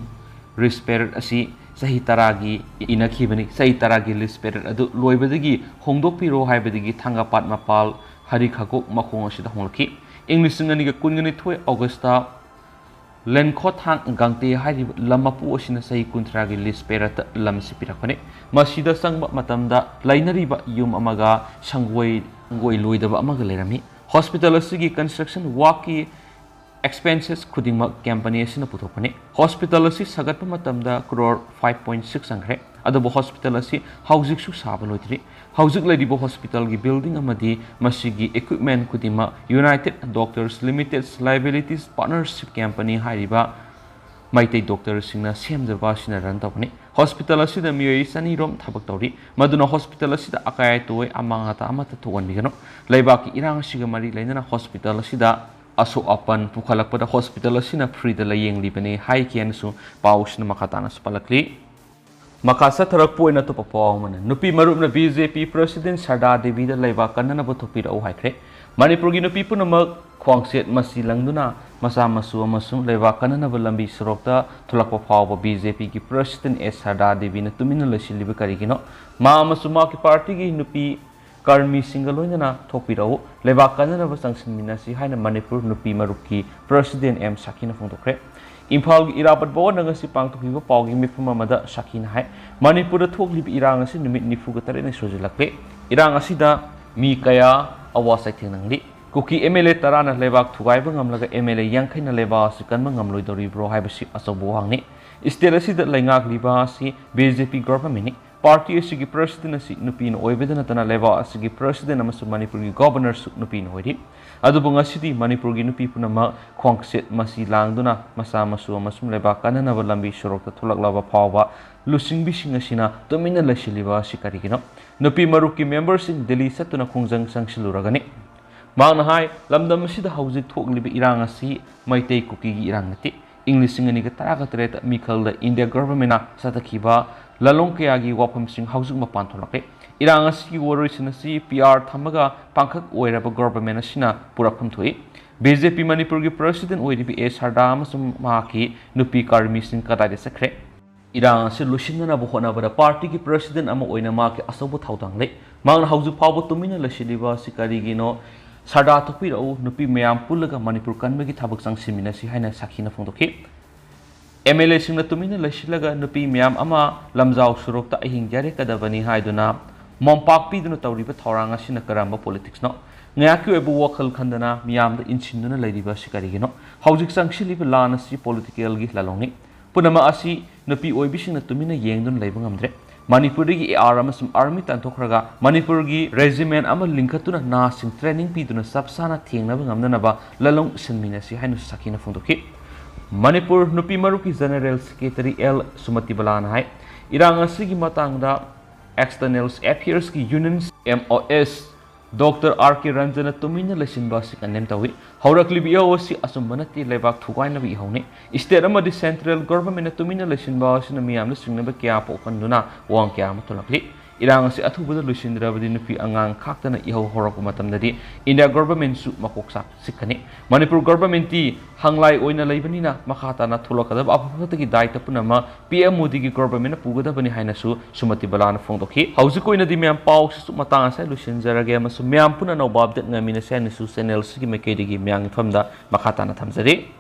ꯂꯤꯁ ꯄꯦꯔꯦꯠ ꯑꯁꯤ ꯆꯍꯤ ꯇꯔꯥꯒꯤ ꯏꯅꯈꯤꯕꯅꯤ꯫ ꯆꯍꯤ ꯇꯔꯥꯒꯤ ꯂꯤꯁ ꯄꯦꯔꯦꯠ ꯑꯗꯨ ꯂꯣꯏꯕꯗꯒꯤ ꯍꯣꯡꯗꯣꯛꯄꯤꯔꯣ ꯍꯥꯏꯕꯗꯒꯤ ꯊꯥꯡꯒꯄꯥꯠ ꯃꯄꯥꯜ ꯍꯔꯤꯈꯥꯒꯣꯛ ꯃꯈꯣꯡ ꯑꯁꯤꯗ ꯍꯣꯡꯂꯛꯈꯤ꯫ ꯏꯪ ꯂꯤꯁꯤꯡ ꯑꯅꯤꯒ ꯀꯨꯟꯒ ꯅꯤꯊꯣꯏ ꯑꯣꯒꯁꯇ ꯂꯦꯟꯈꯣꯊꯥꯡ ꯒꯥꯡꯇꯦ ꯍꯥꯏꯔꯤꯕ ꯂꯝ ꯃꯄꯨ ꯑꯁꯤꯅ ꯆꯍꯤ ꯀꯨꯟꯊ꯭ꯔꯥꯒꯤ ꯂꯤꯁ ꯄꯦꯔꯦꯠꯇ ꯂꯝ ꯑꯁꯤ ꯄꯤꯔꯛꯄꯅꯤ꯫ ꯃꯁꯤꯗ ꯆꯪꯕ ꯃꯇꯝꯗ ꯂꯩꯅꯔꯤꯕ ꯌꯨꯝ ꯑꯃꯒ ꯁꯪꯒꯣꯏ, ꯁꯪꯒꯣꯏ ꯂꯣꯏꯗꯕ ꯑꯃꯒ ꯂꯩꯔꯝꯃꯤ꯫ ꯍꯣꯁꯄꯤꯇꯥꯜ ꯑꯁꯤꯒꯤ ꯀꯟꯁꯇ꯭ꯔꯛꯁꯟ ꯋꯥꯛꯀꯤ ꯑꯦꯛꯁꯄꯦꯟꯁꯦꯁ ꯈꯨꯗꯤꯡꯃꯛ ꯀꯝꯄꯅꯤ ꯑꯁꯤꯅ ꯄꯨꯊꯣꯛꯄꯅꯤ꯫ ꯍꯣꯁꯄꯤꯇꯥꯜ ꯑꯁꯤ ꯁꯥꯒꯠꯄ ꯃꯇꯝꯗ ꯀ꯭ꯔꯣꯔ ꯐꯥꯏꯚ ꯄꯣꯏꯟꯠ ꯁꯤꯛꯁ ꯆꯪꯈ꯭ꯔꯦ, ꯑꯗꯨꯕꯨ ꯍꯣꯁꯄꯤꯇꯥꯜ ꯑꯁꯤ ꯍꯧꯖꯤꯛꯁꯨ ꯁꯥꯕ ꯂꯣꯏꯗ꯭ꯔꯤ꯫ ꯍꯧꯖꯤꯛ ꯂꯩꯔꯤꯕ ꯍꯣꯁꯄꯤꯇꯥꯜꯒꯤ ꯕꯤꯜꯗꯤꯡ ꯑꯃꯗꯤ ꯃꯁꯤꯒꯤ ꯏꯀ꯭ꯋꯤꯞꯃꯦꯟ ꯈꯨꯗꯤꯡꯃꯛ united doctors limited liabilities partnership company ꯍꯥꯏꯔꯤꯕ ꯃꯩꯇꯩ ꯗꯣꯛꯇꯔꯁꯤꯡꯅ ꯁꯦꯝꯖꯕ ꯑꯁꯤꯅ ꯔꯟ ꯇꯧꯕꯅꯤ꯫ ꯍꯣꯁꯄꯤꯇꯥꯜ ꯑꯁꯤꯗ ꯃꯤꯑꯣꯏ ꯆꯅꯤꯔꯣꯝ ꯊꯕꯛ ꯇꯧꯔꯤ꯫ ꯃꯗꯨꯅ ꯍꯣꯁꯄꯤꯇꯥꯜ ꯑꯁꯤꯗ ꯑꯀꯥꯏ ꯑꯇꯣꯏ ꯑꯃꯥꯡ ꯑꯇꯥ ꯑꯃꯠꯇ ꯊꯣꯛꯍꯟꯕꯤꯒꯅꯨ꯫ ꯂꯩꯕꯥꯛꯀꯤ ꯏꯔꯥꯡ ꯑꯁꯤꯒ ꯃꯔꯤ ꯂꯩꯅꯅ ꯍꯣꯁꯄꯤꯇꯥꯜ ꯑꯁꯤꯗ ꯑꯁꯣꯛ ꯑꯄꯟ ꯄꯨꯈꯠꯂꯛꯄꯗ ꯍꯣꯁꯄꯤꯇꯥꯜ ꯑꯁꯤꯅ ꯐ꯭ꯔꯤꯗ ꯂꯥꯌꯦꯡꯂꯤꯕꯅꯤ ꯍꯥꯏꯈꯤ ꯍꯥꯏꯅꯁꯨ ꯄꯥꯎ ꯑꯁꯤꯅ ꯃꯈꯥ ꯇꯥꯅꯁꯨ ꯄꯜꯂꯛꯂꯤ꯫ ꯃꯈꯥ ꯆꯠꯊꯔꯛꯄ ꯑꯣꯏꯅ ꯑꯇꯣꯞꯄ ꯄꯥꯎ ꯑꯃꯅ, ꯅꯨꯄꯤ ꯃꯔꯨꯞꯅ ꯕꯤ ꯖꯦ ꯄꯤ ꯄ꯭ꯔꯁꯤꯗꯦꯟ ꯁꯔꯗꯥ ꯗꯦꯕꯤꯗ ꯂꯩꯕꯥꯛ ꯀꯟꯅꯅꯕ ꯊꯣꯛꯄꯤꯔꯛꯎ ꯍꯥꯏꯈ꯭ꯔꯦ꯫ ꯃꯅꯤꯄꯨꯔꯒꯤ ꯅꯨꯄꯤ ꯄꯨꯝꯅꯃꯛ ꯈ꯭ꯋꯥꯡꯆꯦꯠ ꯃꯆꯤ ꯂꯪꯗꯨꯅ ꯃꯆꯥ ꯃꯁꯨ ꯑꯃꯁꯨꯡ ꯂꯩꯕꯥꯛ ꯀꯟꯅꯅꯕ ꯂꯝꯕꯤ ꯁꯣꯔꯣꯛꯇ ꯊꯣꯛꯂꯛꯄ ꯐꯥꯎꯕ ꯕꯤ ꯖꯦ ꯄꯤꯒꯤ ꯄ꯭ꯔꯁꯤꯗꯦꯟ ꯑꯦꯁ ꯁꯔꯗꯥ ꯗꯦꯕꯤꯅ ꯇꯨꯃꯤꯟꯅ ꯂꯩꯁꯤꯜꯂꯤꯕ ꯀꯔꯤꯒꯤꯅꯣ? ꯃꯥ ꯑꯃꯁꯨꯡ ꯃꯍꯥꯛꯀꯤ ꯄꯥꯔꯇꯤꯒꯤ ꯅꯨꯄꯤ ꯀꯔꯃꯤꯁꯤꯡꯒ ꯂꯣꯏꯅꯅ ꯊꯣꯛꯄꯤꯔꯛꯎ꯫ ꯂꯩꯕꯥꯛ ꯀꯟꯅꯅꯕ ꯆꯪꯁꯤꯟꯃꯤꯟꯅꯁꯤ ꯍꯥꯏꯅ ꯃꯅꯤꯄꯨꯔ ꯅꯨꯄꯤ ꯃꯔꯨꯞꯀꯤ ꯄ꯭ꯔꯁꯤꯗꯦꯟ ꯑꯦꯝ ꯁꯥꯈꯤꯅ ꯐꯣꯡꯗꯣꯛꯈ꯭ꯔꯦ꯫ ꯏꯝꯐꯥꯜꯒꯤ ꯏꯔꯥꯕꯠ ꯚꯋꯟꯗ ꯉꯁꯤ ꯄꯥꯡꯊꯣꯛꯈꯤꯕ ꯄꯥꯎꯒꯤ ꯃꯤꯐꯝ ꯑꯃꯗ ꯁꯥꯈꯤꯅ ꯍꯥꯏ, ꯃꯅꯤꯄꯨꯔꯗ ꯊꯣꯛꯂꯤꯕ ꯏꯔꯥꯡ ꯑꯁꯤ ꯅꯨꯃꯤꯠ ꯅꯤꯐꯨꯒ ꯇꯔꯦꯠꯅꯤ ꯁꯨꯖꯤꯜꯂꯛꯂꯦ꯫ ꯏꯔꯥꯡ ꯑꯁꯤꯗ ꯃꯤ ꯀꯌꯥ ꯑꯋꯥ ꯆꯩꯊꯦꯡ ꯅꯪꯂꯤ꯫ ꯀꯨꯀꯤ ꯑꯦꯝ ꯑꯦꯜ ꯑꯦ ꯇꯔꯥꯅ ꯂꯩꯕꯥꯛ ꯊꯨꯒꯥꯏꯕ ꯉꯝꯂꯒ ꯑꯦꯝ ꯑꯦꯜ ꯑꯦ ꯌꯥꯡꯈꯩꯅ ꯂꯩꯕꯥꯛ ꯑꯁꯤ ꯀꯟꯕ ꯉꯝꯂꯣꯏꯗꯧꯔꯤꯕ꯭ꯔꯣ ꯍꯥꯏꯕꯁꯤ ꯑꯆꯧꯕ ꯋꯥꯍꯪꯅꯤ꯫ ꯁ꯭ꯇꯦꯠ ꯑꯁꯤꯗ ꯂꯩꯉꯥꯛꯂꯤꯕ ꯑꯁꯤ ꯕꯤ ꯖꯦ ꯄꯤ ꯒꯣꯚꯔꯟꯃꯦꯟꯠꯅꯤ꯫ ꯄꯥꯔꯇꯤ ꯑꯁꯤꯒꯤ ꯄ꯭ꯔꯁꯤꯗꯦꯟ ꯑꯁꯤ ꯅꯨꯄꯤꯅ ꯑꯣꯏꯕꯗ ꯅꯠꯇꯅ ꯂꯩꯕꯥꯛ ꯑꯁꯤꯒꯤ ꯄ꯭ꯔꯁꯤꯗꯦꯟ ꯑꯃꯁꯨꯡ ꯃꯅꯤꯄꯨꯔꯒꯤ ꯒꯣꯚꯔꯅꯔꯁꯨ ꯅꯨꯄꯤꯅ ꯑꯣꯏꯔꯤ꯫ ꯑꯗꯨꯕꯨ ꯉꯁꯤꯗꯤ ꯃꯅꯤꯄꯨꯔꯒꯤ ꯅꯨꯄꯤ ꯄꯨꯝꯅꯃꯛ ꯈ꯭ꯋꯥꯡꯆꯦꯠ ꯃꯆꯤ ꯂꯥꯡꯗꯨꯅ ꯃꯆꯥ ꯃꯁꯨ ꯑꯃꯁꯨꯡ ꯂꯩꯕꯥꯛ ꯀꯟꯅꯅꯕ ꯂꯝꯕꯤ ꯁꯣꯔꯣꯛꯇ ꯊꯣꯛꯂꯛꯂꯕ ꯐꯥꯎꯕ ꯂꯨꯆꯤꯡꯕꯤꯁꯤꯡ ꯑꯁꯤꯅ ꯇꯨꯃꯤꯟꯅ ꯂꯩꯁꯤꯜꯂꯤꯕ ꯑꯁꯤ ꯀꯔꯤꯒꯤꯅꯣ? ꯅꯨꯄꯤ ꯃꯔꯨꯞꯀꯤ ꯃꯦꯝꯕꯔꯁꯤꯡ ꯗꯤꯜꯂꯤ ꯆꯠꯇꯨꯅ ꯈꯣꯡꯖꯪ ꯆꯪꯁꯤꯜꯂꯨꯔꯒꯅꯤ꯫ ꯃꯍꯥꯛꯅ ꯍꯥꯏ, ꯂꯝꯗꯝ ꯑꯁꯤꯗ ꯍꯧꯖꯤꯛ ꯊꯣꯛꯂꯤꯕ ꯏꯔꯥꯡ ꯑꯁꯤ ꯃꯩꯇꯩ ꯀꯨꯀꯤꯒꯤ ꯏꯔꯥꯡ ꯅꯠꯇꯦ꯫ ꯏꯪ ꯂꯤꯁꯤꯡ ꯑꯅꯤꯒ ꯇꯔꯥꯒ ꯇꯔꯦꯠꯇ ꯃꯤꯈꯜꯗ ꯏꯟꯗꯤꯌꯥ ꯒꯣꯚꯔꯟꯃꯦꯟꯠꯅ ꯆꯠꯊꯈꯤꯕ ꯂꯥꯂꯣꯡ ꯀꯌꯥꯒꯤ ꯋꯥꯐꯝꯁꯤꯡ ꯍꯧꯖꯤꯛ ꯃꯄꯥꯟ ꯊꯣꯛꯂꯛꯂꯦ꯫ ꯏꯔꯥꯡ ꯑꯁꯤꯒꯤ ꯋꯥꯔꯣꯏꯁꯤꯟ ꯑꯁꯤ ꯄꯤ ꯑꯥꯔ ꯊꯝꯃꯒ ꯄꯥꯡꯈꯛ ꯑꯣꯏꯔꯕ ꯒꯣꯚꯔꯟꯃꯦꯟꯠ ꯑꯁꯤꯅ ꯄꯨꯔꯛꯐꯝ ꯊꯣꯛꯏ꯫ ꯕꯤ ꯖꯦ ꯄꯤ ꯃꯅꯤꯄꯨꯔꯒꯤ ꯄ꯭ꯔꯁꯤꯗꯦꯟꯠ ꯑꯣꯏꯔꯤꯕ ꯑꯦ ꯁꯔꯗꯥ ꯑꯃꯁꯨꯡ ꯃꯍꯥꯛꯀꯤ ꯅꯨꯄꯤ ꯀꯔꯃꯤꯁꯤꯡ ꯀꯗꯥꯏꯗ ꯆꯠꯈ꯭ꯔꯦ? ꯏꯔꯥꯡ ꯑꯁꯤ ꯂꯣꯏꯁꯤꯟꯅꯅꯕ ꯍꯣꯠꯅꯕꯗ ꯄꯥꯔꯇꯤꯒꯤ ꯄ꯭ꯔꯁꯤꯗꯦꯟꯠ ꯑꯃ ꯑꯣꯏꯅ ꯃꯍꯥꯛꯀꯤ ꯑꯆꯧꯕ ꯊꯧꯗꯥꯡ ꯂꯩ꯫ ꯃꯍꯥꯛꯅ ꯍꯧꯖꯤꯛ ꯐꯥꯎꯕ ꯇꯨꯃꯤꯟꯅ ꯂꯩꯁꯤꯜꯂꯤꯕ ꯑꯁꯤ ꯀꯔꯤꯒꯤꯅꯣ? ꯁꯔꯗꯥ ꯊꯣꯛꯄꯤꯔꯛꯎ, ꯅꯨꯄꯤ ꯃꯌꯥꯝ ꯄꯨꯜꯂꯒ ꯃꯅꯤꯄꯨꯔ ꯀꯟꯕꯒꯤ ꯊꯕꯛ ꯆꯪꯁꯤꯟꯃꯤꯟꯅꯁꯤ ꯍꯥꯏꯅ ꯁꯥꯈꯤꯅ ꯐꯣꯡꯗꯣꯛꯈꯤ꯫ ꯑꯦꯝ ꯑꯦꯜ ꯑꯦꯁꯤꯡꯅ ꯇꯨꯃꯤꯟꯅ ꯂꯩꯁꯤꯜꯂꯒ ꯅꯨꯄꯤ ꯃꯌꯥꯝ ꯑꯃ ꯂꯝꯖꯥꯎ ꯁꯣꯔꯣꯛꯇ ꯑꯍꯤꯡ ꯌꯥꯔꯦꯛꯀꯗꯕꯅꯤ ꯍꯥꯏꯗꯨꯅ ꯃꯣꯝꯄꯥꯛ ꯄꯤꯗꯨꯅ ꯇꯧꯔꯤꯕ ꯊꯧꯔꯥꯡ ꯑꯁꯤꯅ ꯀꯔꯝꯕ ꯄꯣꯂꯤꯇꯤꯛꯁꯅꯣ? ꯉꯥꯏꯍꯥꯛꯀꯤ ꯑꯣꯏꯕ ꯋꯥꯈꯜ ꯈꯟꯗꯅ ꯃꯤꯌꯥꯝꯗ ꯏꯟꯁꯤꯟꯗꯨꯅ ꯂꯩꯔꯤꯕ ꯑꯁꯤ ꯀꯔꯤꯒꯤꯅꯣ? ꯍꯧꯖꯤꯛ ꯆꯪꯁꯤꯜꯂꯤꯕ ꯂꯥꯟ ꯑꯁꯤ ꯄꯣꯂꯤꯇꯤꯀꯦꯜꯒꯤ ꯂꯥꯂꯣꯡꯅꯤ꯫ ꯄꯨꯝꯅꯃꯛ ꯑꯁꯤ ꯅꯨꯄꯤ ꯑꯣꯏꯕꯤꯁꯤꯡꯅ ꯇꯨꯃꯤꯟꯅ ꯌꯦꯡꯗꯨꯅ ꯂꯩꯕ ꯉꯝꯗ꯭ꯔꯦ꯫ ꯃꯅꯤꯄꯨꯔꯗꯒꯤ ꯑꯦ ꯑꯥꯔ ꯑꯃꯁꯨꯡ ꯑꯥꯔꯃꯤ ꯇꯥꯟꯊꯣꯛꯈ꯭ꯔꯒ ꯃꯅꯤꯄꯨꯔꯒꯤ ꯔꯦꯖꯤꯃꯦꯟ ꯑꯃ ꯂꯤꯡꯈꯠꯇꯨꯅ ꯅꯍꯥꯁꯤꯡ ꯇ꯭ꯔꯦꯅꯤꯡ ꯄꯤꯗꯨꯅ ꯆꯞ ꯆꯥꯅ ꯊꯦꯡꯅꯕ ꯉꯝꯅꯅꯕ ꯂꯥꯂꯣꯡ ꯁꯤꯟꯃꯤꯟꯅꯁꯤ ꯍꯥꯏꯅꯁꯨ ꯁꯥꯈꯤꯅ ꯐꯣꯡꯗꯣꯛꯈꯤ꯫ ꯃꯅꯤꯄꯨꯔ ꯅꯨꯄꯤ ꯃꯔꯨꯞꯀꯤ General Secretary ꯑꯦꯜ ꯁꯨꯃꯇꯤꯕꯂꯥꯅ ꯍꯥꯏ, ꯏꯔꯥꯡ ꯑꯁꯤꯒꯤ ꯃꯇꯥꯡꯗ External Affairsꯀꯤ Union, M O S, Doctor R K ꯔꯟꯖꯟꯅ ꯇꯨꯃꯤꯟꯅ ꯂꯩꯁꯤꯟꯕ ꯑꯁꯤ condemn ꯇꯧꯏ꯫ ꯍꯧꯔꯛꯂꯤꯕ ꯏꯍꯧ ꯑꯁꯤ ꯑꯆꯨꯝꯕ ꯅꯠꯇꯦ, ꯂꯩꯕꯥꯛ ꯊꯨꯒꯥꯏꯅꯕ ꯏꯍꯧꯅꯤ꯫ State ꯑꯃꯗꯤ Central Governmentꯅ ꯇꯨꯃꯤꯟꯅ ꯂꯩꯁꯤꯟꯕ ꯑꯁꯤꯅ ꯃꯤꯌꯥꯝꯗ ꯆꯤꯡꯅꯕ ꯀꯌꯥ ꯄꯣꯛꯍꯟꯗꯨꯅ ꯑꯋꯥꯡ ꯀꯌꯥ ꯑꯃ ꯊꯣꯛꯂꯛꯂꯤ꯫ ꯏꯔꯥꯡ ꯑꯁꯤ ꯑꯊꯨꯕꯗ ꯂꯣꯏꯁꯤꯟꯗ꯭ꯔꯕꯗꯤ ꯅꯨꯄꯤ ꯑꯉꯥꯡ ꯈꯥꯛꯇꯅ ꯏꯍꯧ ꯍꯧꯔꯛꯄ ꯃꯇꯝꯗꯗꯤ India Governmentꯁꯨ ꯃꯀꯣꯛ ꯆꯥꯛ ꯆꯤꯛꯀꯅꯤ꯫ ꯃꯅꯤꯄꯨꯔ Governmentꯇꯤ ꯍꯪꯂꯥꯏ ꯑꯣꯏꯅ ꯂꯩꯕꯅꯤꯅ ꯃꯈꯥ ꯇꯥꯅ ꯊꯣꯛꯂꯛꯀꯗꯕ ꯑꯐꯕ ꯐꯠꯇꯒꯤ ꯗꯥꯏꯇ ꯄꯨꯝꯅꯃꯛ P M Modiꯒꯤ Governmentꯅ ꯄꯨꯒꯗꯕꯅꯤ ꯍꯥꯏꯅꯁꯨ ꯁꯨꯃꯇꯤꯕꯂꯥꯅ ꯐꯣꯡꯗꯣꯛꯈꯤ꯫ ꯍꯧꯖꯤꯛꯀꯤ ꯑꯣꯏꯅꯗꯤ ꯃꯌꯥꯝ ꯄꯥꯎꯁꯤꯁꯨ ꯃꯇꯥꯡ ꯑꯁꯤꯗ ꯂꯣꯏꯁꯤꯟꯖꯔꯒꯦ ꯑꯃꯁꯨꯡ ꯃꯌꯥꯝ ꯄꯨꯟꯅ ꯑꯅꯧꯕ update ꯉꯥꯏꯃꯤꯟꯅꯁꯦ ꯍꯥꯏꯅꯁꯨ channel ꯑꯁꯤꯒꯤ ꯃꯥꯏꯀꯩꯗꯒꯤ ꯃꯌꯥꯝꯒꯤ ꯃꯐꯝꯗ ꯃꯈꯥ ꯇꯥꯅ ꯊꯝꯖꯔꯤ꯫